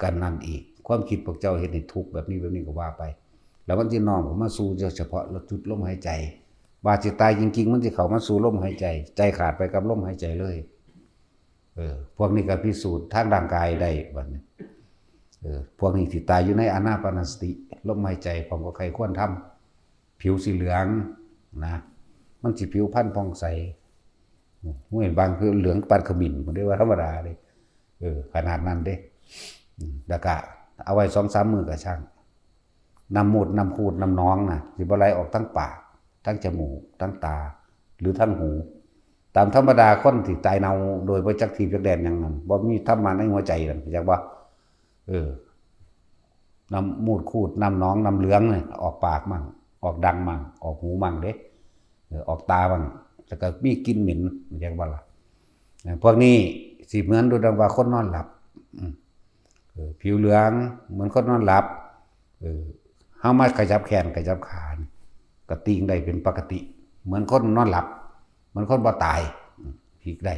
กันนั่นอีก ความคิดพวกเจ้าเฮ็ดให้ทุกข์แบบนี้แบบนี้ก็ว่าไป แล้วมันสิน้อมเข้ามาสู่เฉพาะจุดลมหายใจ ว่าสิตายจริงๆ มันสิเข้ามาสู่ลมหายใจ ใจขาดไปกับลมหายใจเลย เออ พวกนี้ก็พิสูจน์ทางร่างกายได้บัดนี้ เออ พวกนี้สิตายอยู่ในอานาปานสติ ลมหายใจ พร้อมกับใคร่ครวญธรรม ผิวสิเหลืองนะ มันสิผิวพรรณผ่องใส ห้วยบางคือเหลืองปานขมิ้น บ่ได้ว่าธรรมดาเด้ เออ ขนาดนั้นเด้ อืม แล้วก็เอาไว้สองสามมื้อก็ช่าง น้ำมูด น้ำคูด น้ำหนองน่ะ สิบ่ไหลออกทางปาก ทางจมูก ทางตา หรือทางหู ตามธรรมดาคนที่ตายเน่าโดยบ่จักที่จักแดนหยังนั่น บ่มีธรรมะในหัวใจนั่น เข้าใจบ่ เออ น้ำมูดคูด น้ำหนอง น้ำเหลืองเนี่ย ออกปากมั่ง ออกดังมั่ง ออกหูมั่งเด้ เออ ออกตามั่ง แล้วก็มีกลิ่นเหม็น เข้าใจบ่ล่ะ เออ พวกนี้สิเหมือนดูดังว่าคนนอนหลับ อืม เออ ผิวเหลืองเหมือนคนนอนหลับ เออ เฮามาขยับแขนขยับขานี่ ก็ตีงได้เป็นปกติ เหมือนคนนอนหลับ เหมือนคนบ่ตาย อืม พลิกได้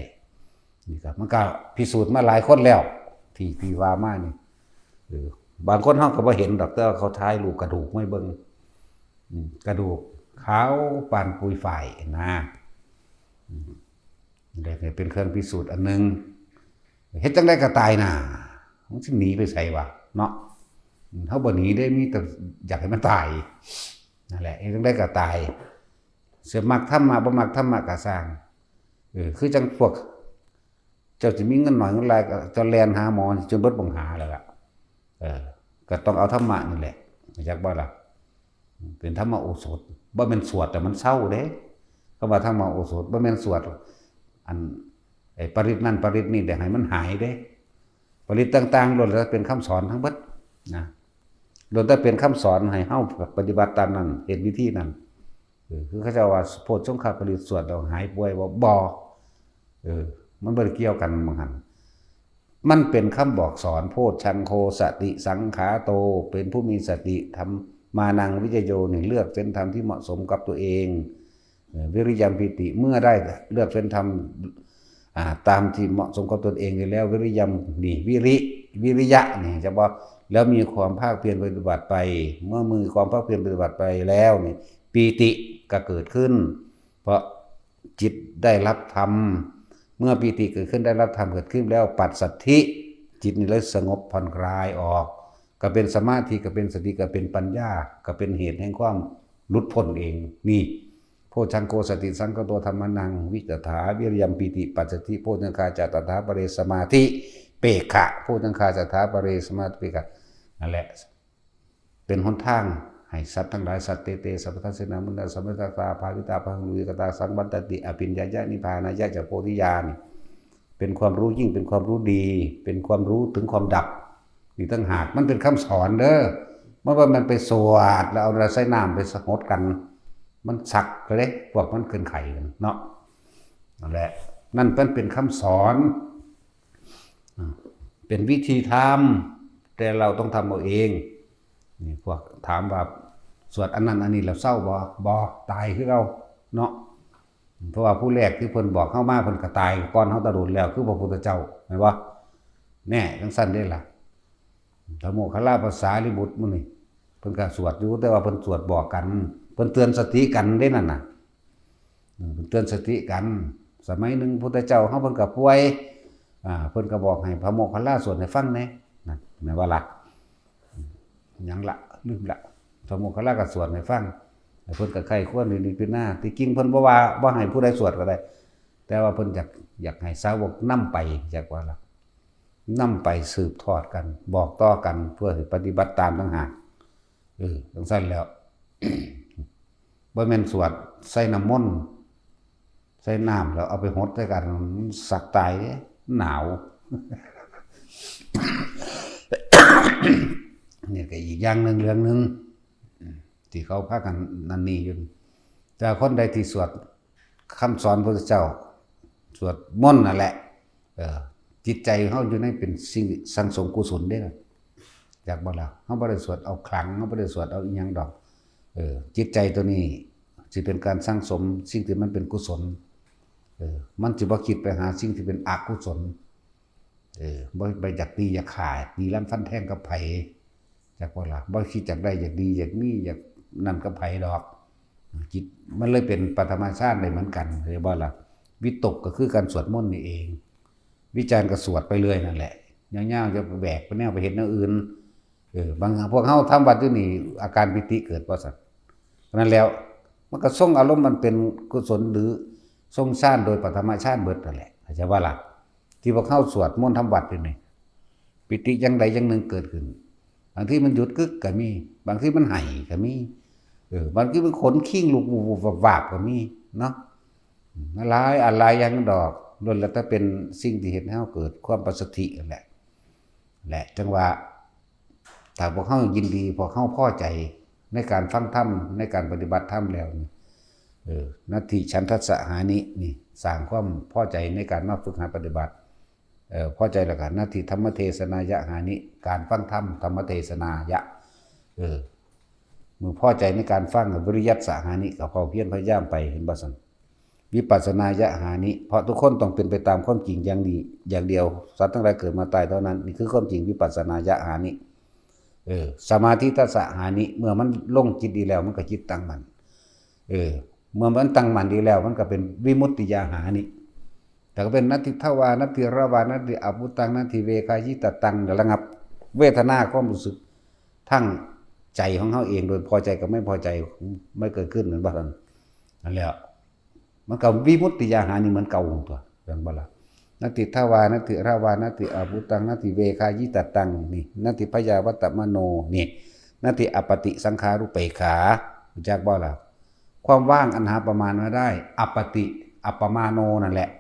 นี่ครับ มันก็พิสูจน์มาหลายคนแล้ว ที่ ที่ว่ามานี่ เออ บางคนเฮาก็บ่เห็นดอก แต่ว่าเขาถ่ายรูปกระดูกมาให้เบิ่ง อืม กระดูกขาวปานปุยฝ้ายนะ อืม นี่แหละเป็นเครื่องพิสูจน์อันหนึ่ง เฮ็ดจั่งใดก็ตายน่ะ มันสิหนีไปไสวะ เนาะ อืม เฮาบ่หนีเด้ มีแต่อยากให้มันตาย นั่นแหละ เฮ็ดจั่งใดก็ตาย สิมักธรรมะ บ่มักธรรมะก็ซ่าง เออ คือจั่งพวก เจ้าสิมีเงินหน่อยเงินหลายก็เจ้าแล่นหาหมอจนเบิดบังหาแล้วล่ะ เออ ก็ต้องเอาธรรมะนี่แหละ รู้จักบ่ล่ะ เป็นธรรมโอสถ บ่แม่นสวดแต่มันเซาเด้ คำว่าธรรมโอสถ บ่แม่นสวด อัน ไอ้ปริตรนั่นปริตรนี่ แต่ให้มันหายเด้ ปริตรต่างๆ ล้วนแล้วเป็นคำสอนทั้งเบิดนะ ล้วนแต่เป็นคำสอนให้เฮาปฏิบัติตามนั้น เฮ็ดวิธีนั้น เออ คือเขาเจ้าว่าโพชฌงคปริตรสวดแล้วหายป่วยบ่ บ่ เออ มันบ่ได้เกี่ยวกันหม่องหั่น มันเป็นคำบอกสอน โพชฌังโคสติสังขาโต เป็นผู้มีสติ ธัมมานังวิจโย นี่ เลือกเส้นธรรมที่เหมาะสมกับตัวเอง เอ่อ วิริยังปีติ เมื่อได้เลือกเส้นธรรม อ่า ตามที่เหมาะสมกับตนเองแล้ว วิริยัง นี่ วิริ วิริยะ นี่ เฉพาะ แล้วมีความภาคเพียรปฏิบัติไป เมื่อมีความภาคเพียรปฏิบัติไปแล้วนี่ ปีติก็เกิดขึ้น เพราะจิตได้รับธรรม เมื่อปีติเกิดขึ้น ได้รับธรรมเกิดขึ้นแล้ว ปัสสัทธิ จิตนี่เลยสงบผ่อนคลายออก ก็เป็นสมาธิ ก็เป็นสติ ก็เป็นปัญญา ก็เป็นเหตุแห่งความหลุดพ้นเอง นี่ โพชฌังโคสติสังขาโต ธัมมานังวิจถา วิริยังปีติปัสสัทธิ โพชฌังคาจะตถาปะเรสมาธิเปกขะ โพชฌังคาจะตถาปะเรสมาธิเปกขะ นั่นแหละ เป็นหนทางให้สัตว์ทั้งหลาย สัตว์เตเต สัพพทัสสะเสนา มุนินา สัมมิทัสสา ภาวิตา พะหัง ลูหิกตา สังวัตตันติ อภิญญายะ นิพพานายะ จะโพธิญาณ เป็นความรู้ยิ่ง เป็นความรู้ดี เป็นความรู้ถึงความดับ นี่ต่างหาก มันเป็นคำสอนเด้อ มันว่ามันไปสวดแล้วเอาอะไรใส่น้ำไปสะหดกัน มันสักเลย พวกมันเกินไขกันเนาะ นั่นแหละ นั่นเป็น เป็นคำสอน อ่า เป็นวิธีทำ แต่เราต้องทำเอาเอง นี่พวกถามว่าสวดอันนั้นอันนี้แล้วเศร้าบ่ บ่ ตายคือเก่าเนาะ เพราะว่าผู้แรกที่เพิ่นบอกเฮามา เพิ่นก็ตายก่อนเฮาแตะโดนแล้ว คือพระพุทธเจ้า แม่นบ่ แน่ จั่งซั่นเด้ล่ะ พระโมคคัลลา พระสารีบุตรหมู่นี่ เพิ่นก็สวดอยู่ แต่ว่าเพิ่นสวดบอกกัน เพิ่นเตือนสติกันเด้นั่นน่ะ อืม เพิ่นเตือนสติกัน สมัยหนึ่งพุทธเจ้าเฮาเพิ่นก็ป่วย อ่า เพิ่นก็บอกให้พระโมคคัลลาสวดให้ฟังแหน่ นั่น แม่นบ่ล่ะ หยังละ ลืมละ พระโมคคัลลาก็สวดให้ฟัง แล้วเพิ่นก็ใคร่ครวญพิจารณา ที่จริงเพิ่นบ่ว่า บ่ให้ผู้ใดสวดก็ได้ แต่ว่าเพิ่นอยาก อยากให้สาวกนำไป จักว่าล่ะ นำไปสืบทอดกัน บอกต่อกัน เพื่อให้ปฏิบัติตามต่างหาก เออ จั่งซั่นแล้ว บ่แม่นสวดใส่น้ำมนต์ ใส่น้ำแล้วเอาไปหดใส่กัน มันสักตายเด้ หนาว เนี่ยก็อีกอย่างหนึ่ง เรื่องหนึ่ง ที่เขาพากันนั่นนี่อยู่ แต่คนใดที่สวดคำสอนพระพุทธเจ้า สวดมนต์นั่นแหละ เออ จิตใจเฮาอยู่ในเป็นสิ่งสั่งสมกุศลเด้อ จักบ่ล่ะ เฮาบ่ได้สวดเอาขลัง เฮาบ่ได้สวดเอาอิหยังดอก เออ จิตใจตัวนี้สิเป็นการสั่งสมสิ่งที่มันเป็นกุศล เออ มันสิบ่คิดไปหาสิ่งที่เป็นอกุศล เออ บ่ไปอยากตีอยากฆ่า ตีรันฟันแทงกับไผ จักบ่ล่ะ บ่คิดอยากได้อยากดีอยากมีอยากนั่นกับไผดอก จิตมันเลยเป็นปฐมฌานได้เหมือนกัน เห็นบ่ล่ะ วิตกก็คือการสวดมนต์นี่เอง วิจารณ์ก็สวดไปเรื่อยนั่นแหละ ยาวๆ จะแหวกไปแนวไปเฮ็ดแนวอื่น เออ บาง พวกเฮาทำวัดอยู่นี่ อาการปีติเกิดบ่ซั่น นั้นแล้ว มันก็ทรงอารมณ์มันเป็นกุศลหรือทรงฌานโดยปฐมฌานเบิดนั่นแหละ เข้าใจบ่ล่ะ ที่พวกเฮาสวดมนต์ทำวัดอยู่นี่ ปีติอย่างใดอย่างหนึ่งเกิดขึ้น บางทีมันหยุดกึกก็มี บางทีมันไห้ก็มี เออ บางทีมันขนคิงลุกวุบๆ วาบๆ ก็มีเนาะ อืม หลายอันหลายอย่างดอก ล้วนแล้วแต่เป็นสิ่งที่เฮ็ดให้เฮาเกิดความปัสสัทธินั่นแหละ และจังว่า ถ้าพวกเฮายินดี พวกเฮาพอใจในการฟังธรรม ในการปฏิบัติธรรมแล้วนี่ เออ นัตถิฉันทัสสะหานิ นี่ สร้างความพอใจในการมาฝึกหัดปฏิบัติ เออ พอใจแล้วก็ นัตถิธรรมเทศนายะหานิ การฟังธรรม ธรรมเทศนายะ เออ เมื่อพอใจในการฟัง วิริยัสสะหานิ ก็ความเพียรพยายามไป เห็นบ่ซั่น วิปัสสนายะหานิ เพราะทุกคนต้องเป็นไปตามความจริงอย่างนี้อย่างเดียว สัตว์ทั้งหลายเกิดมาตายเท่านั้น นี่คือความจริง วิปัสสนายะหานิ เออ สมาธิทัสสะหานิ เมื่อมันลงจิตดีแล้ว มันก็จิตตั้งมั่น เออ เมื่อมันตั้งมั่นดีแล้ว มันก็เป็นวิมุตติยาหานิ แต่ก็เป็น นัตถิทวา นัตถิรวา นัตถิอภุตัง นัตถิเวคายิตตัง ระงับเวทนาความรู้สึกทางใจของเฮาเอง โดยพอใจกับไม่พอใจไม่เกิดขึ้น แม่นบ่ซั่น นั่นแหละ มันก็วิมุตติยาหานิเหมือนเก่าตั๊ว แม่นบ่ล่ะ นัตถิทวา นัตถิรวา นัตถิอภุตัง นัตถิเวคายิตตัง นี่ นัตถิพยาวัตตมโน นี่ นัตถิอัปปติสังขารุปเปกขา รู้จักบ่ล่ะ ความว่างอันหาประมาณไม่ได้ อัปปติ อัปปมาโน นั่นแหละ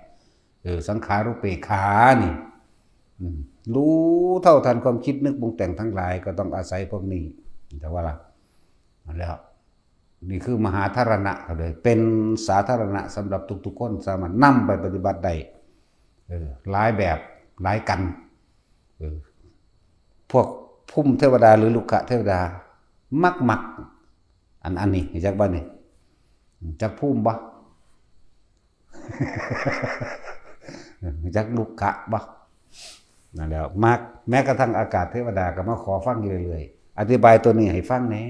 เออ สังขารุปเปกขา นี่ อืม รู้เท่าทันความคิดนึกปรุงแต่งทั้งหลาย ก็ต้องอาศัยพวกนี้ แต่ว่าล่ะ นั่นแหละ นี่คือมหาธารณะก็เลย เป็นสาธารณะสำหรับทุกๆ คน สามารถนำไปปฏิบัติได้ เออ หลายแบบ หลายกัน เออ พวกภูมิเทวดาหรือลุกขะเทวดา มักมัก อัน อันนี้ รู้จักบ่นี่ จักภูมิบ่ จักลุกขะบ่ นั่นแหละ มัก แม้กระทั่งอากาศเทวดาก็มาขอฟังอยู่เรื่อยๆ อธิบายตัวนี้ให้ฟังแหน่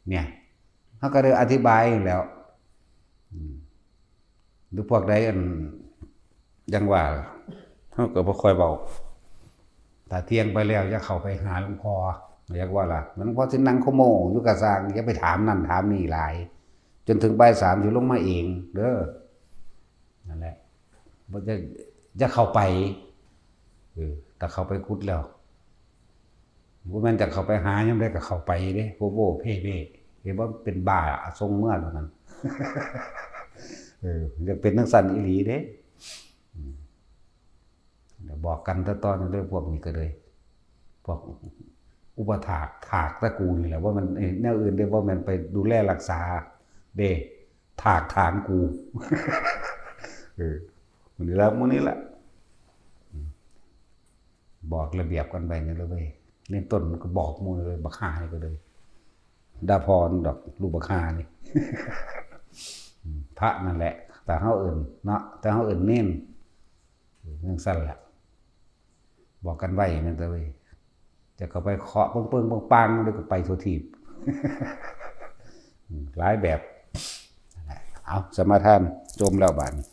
เนี่ย เฮาก็ได้อธิบายแล้ว อืม หรือพวกใดอัน ยังว่า เฮาก็บ่ค่อยเว้า ถ้าเที่ยงไปแล้วอย่าเข้าไปหาหลวงพ่อ อยากว่าล่ะ หลวงพ่อสินั่งขโมงอยู่กะซ่าง อย่าไปถามนั่นถามนี่หลาย จนถึงบ่ายสามสิลงมาเอง เด้อ นั่นแหละ บ่จะ อย่าเข้าไป เออ ถ้าเข้าไปขุดแล้ว บ่แม่นจะเข้าไปหายามใดก็เข้าไปเด้ โพโวเพเว เห็นว่าเป็นบ้า ส่งเมือเท่านั้น เออ อยากเป็นจั่งซั้นอีหลีเด้ อืม เดี๋ยวบอกกันแต่ตอนนั้นเลย พวกนี้ก็เลย พวกอุปถาก ถากตะกูนี่แหละ ว่ามัน เอ้ย แนวอื่นเด้ ว่ามันไปดูแลรักษาเด้ ถากถางกู เออ มื้อนี้ละ มื้อนี้ละ อืม บอกระเบียบกันไปนี่เลยเว้ย เล่นต้นมันก็บอกหมู่เลย บักห่านี่ก็เลย ด่าพ่อมันดอก ลูกบักห่านี่ อืม พระนั่นแหละ แต่เฮาเอิ้นเนาะ แต่เฮาเอิ้นเณร จั่งซั้นแหละ บอกกันไว้นั่นเด้อเว้ย จะเข้าไปเคาะเปิ้งๆ ปังๆ แล้วก็ไปทั่วทีป อืม หลายแบบ เอา สมาทาน จมแล้วบาดนี้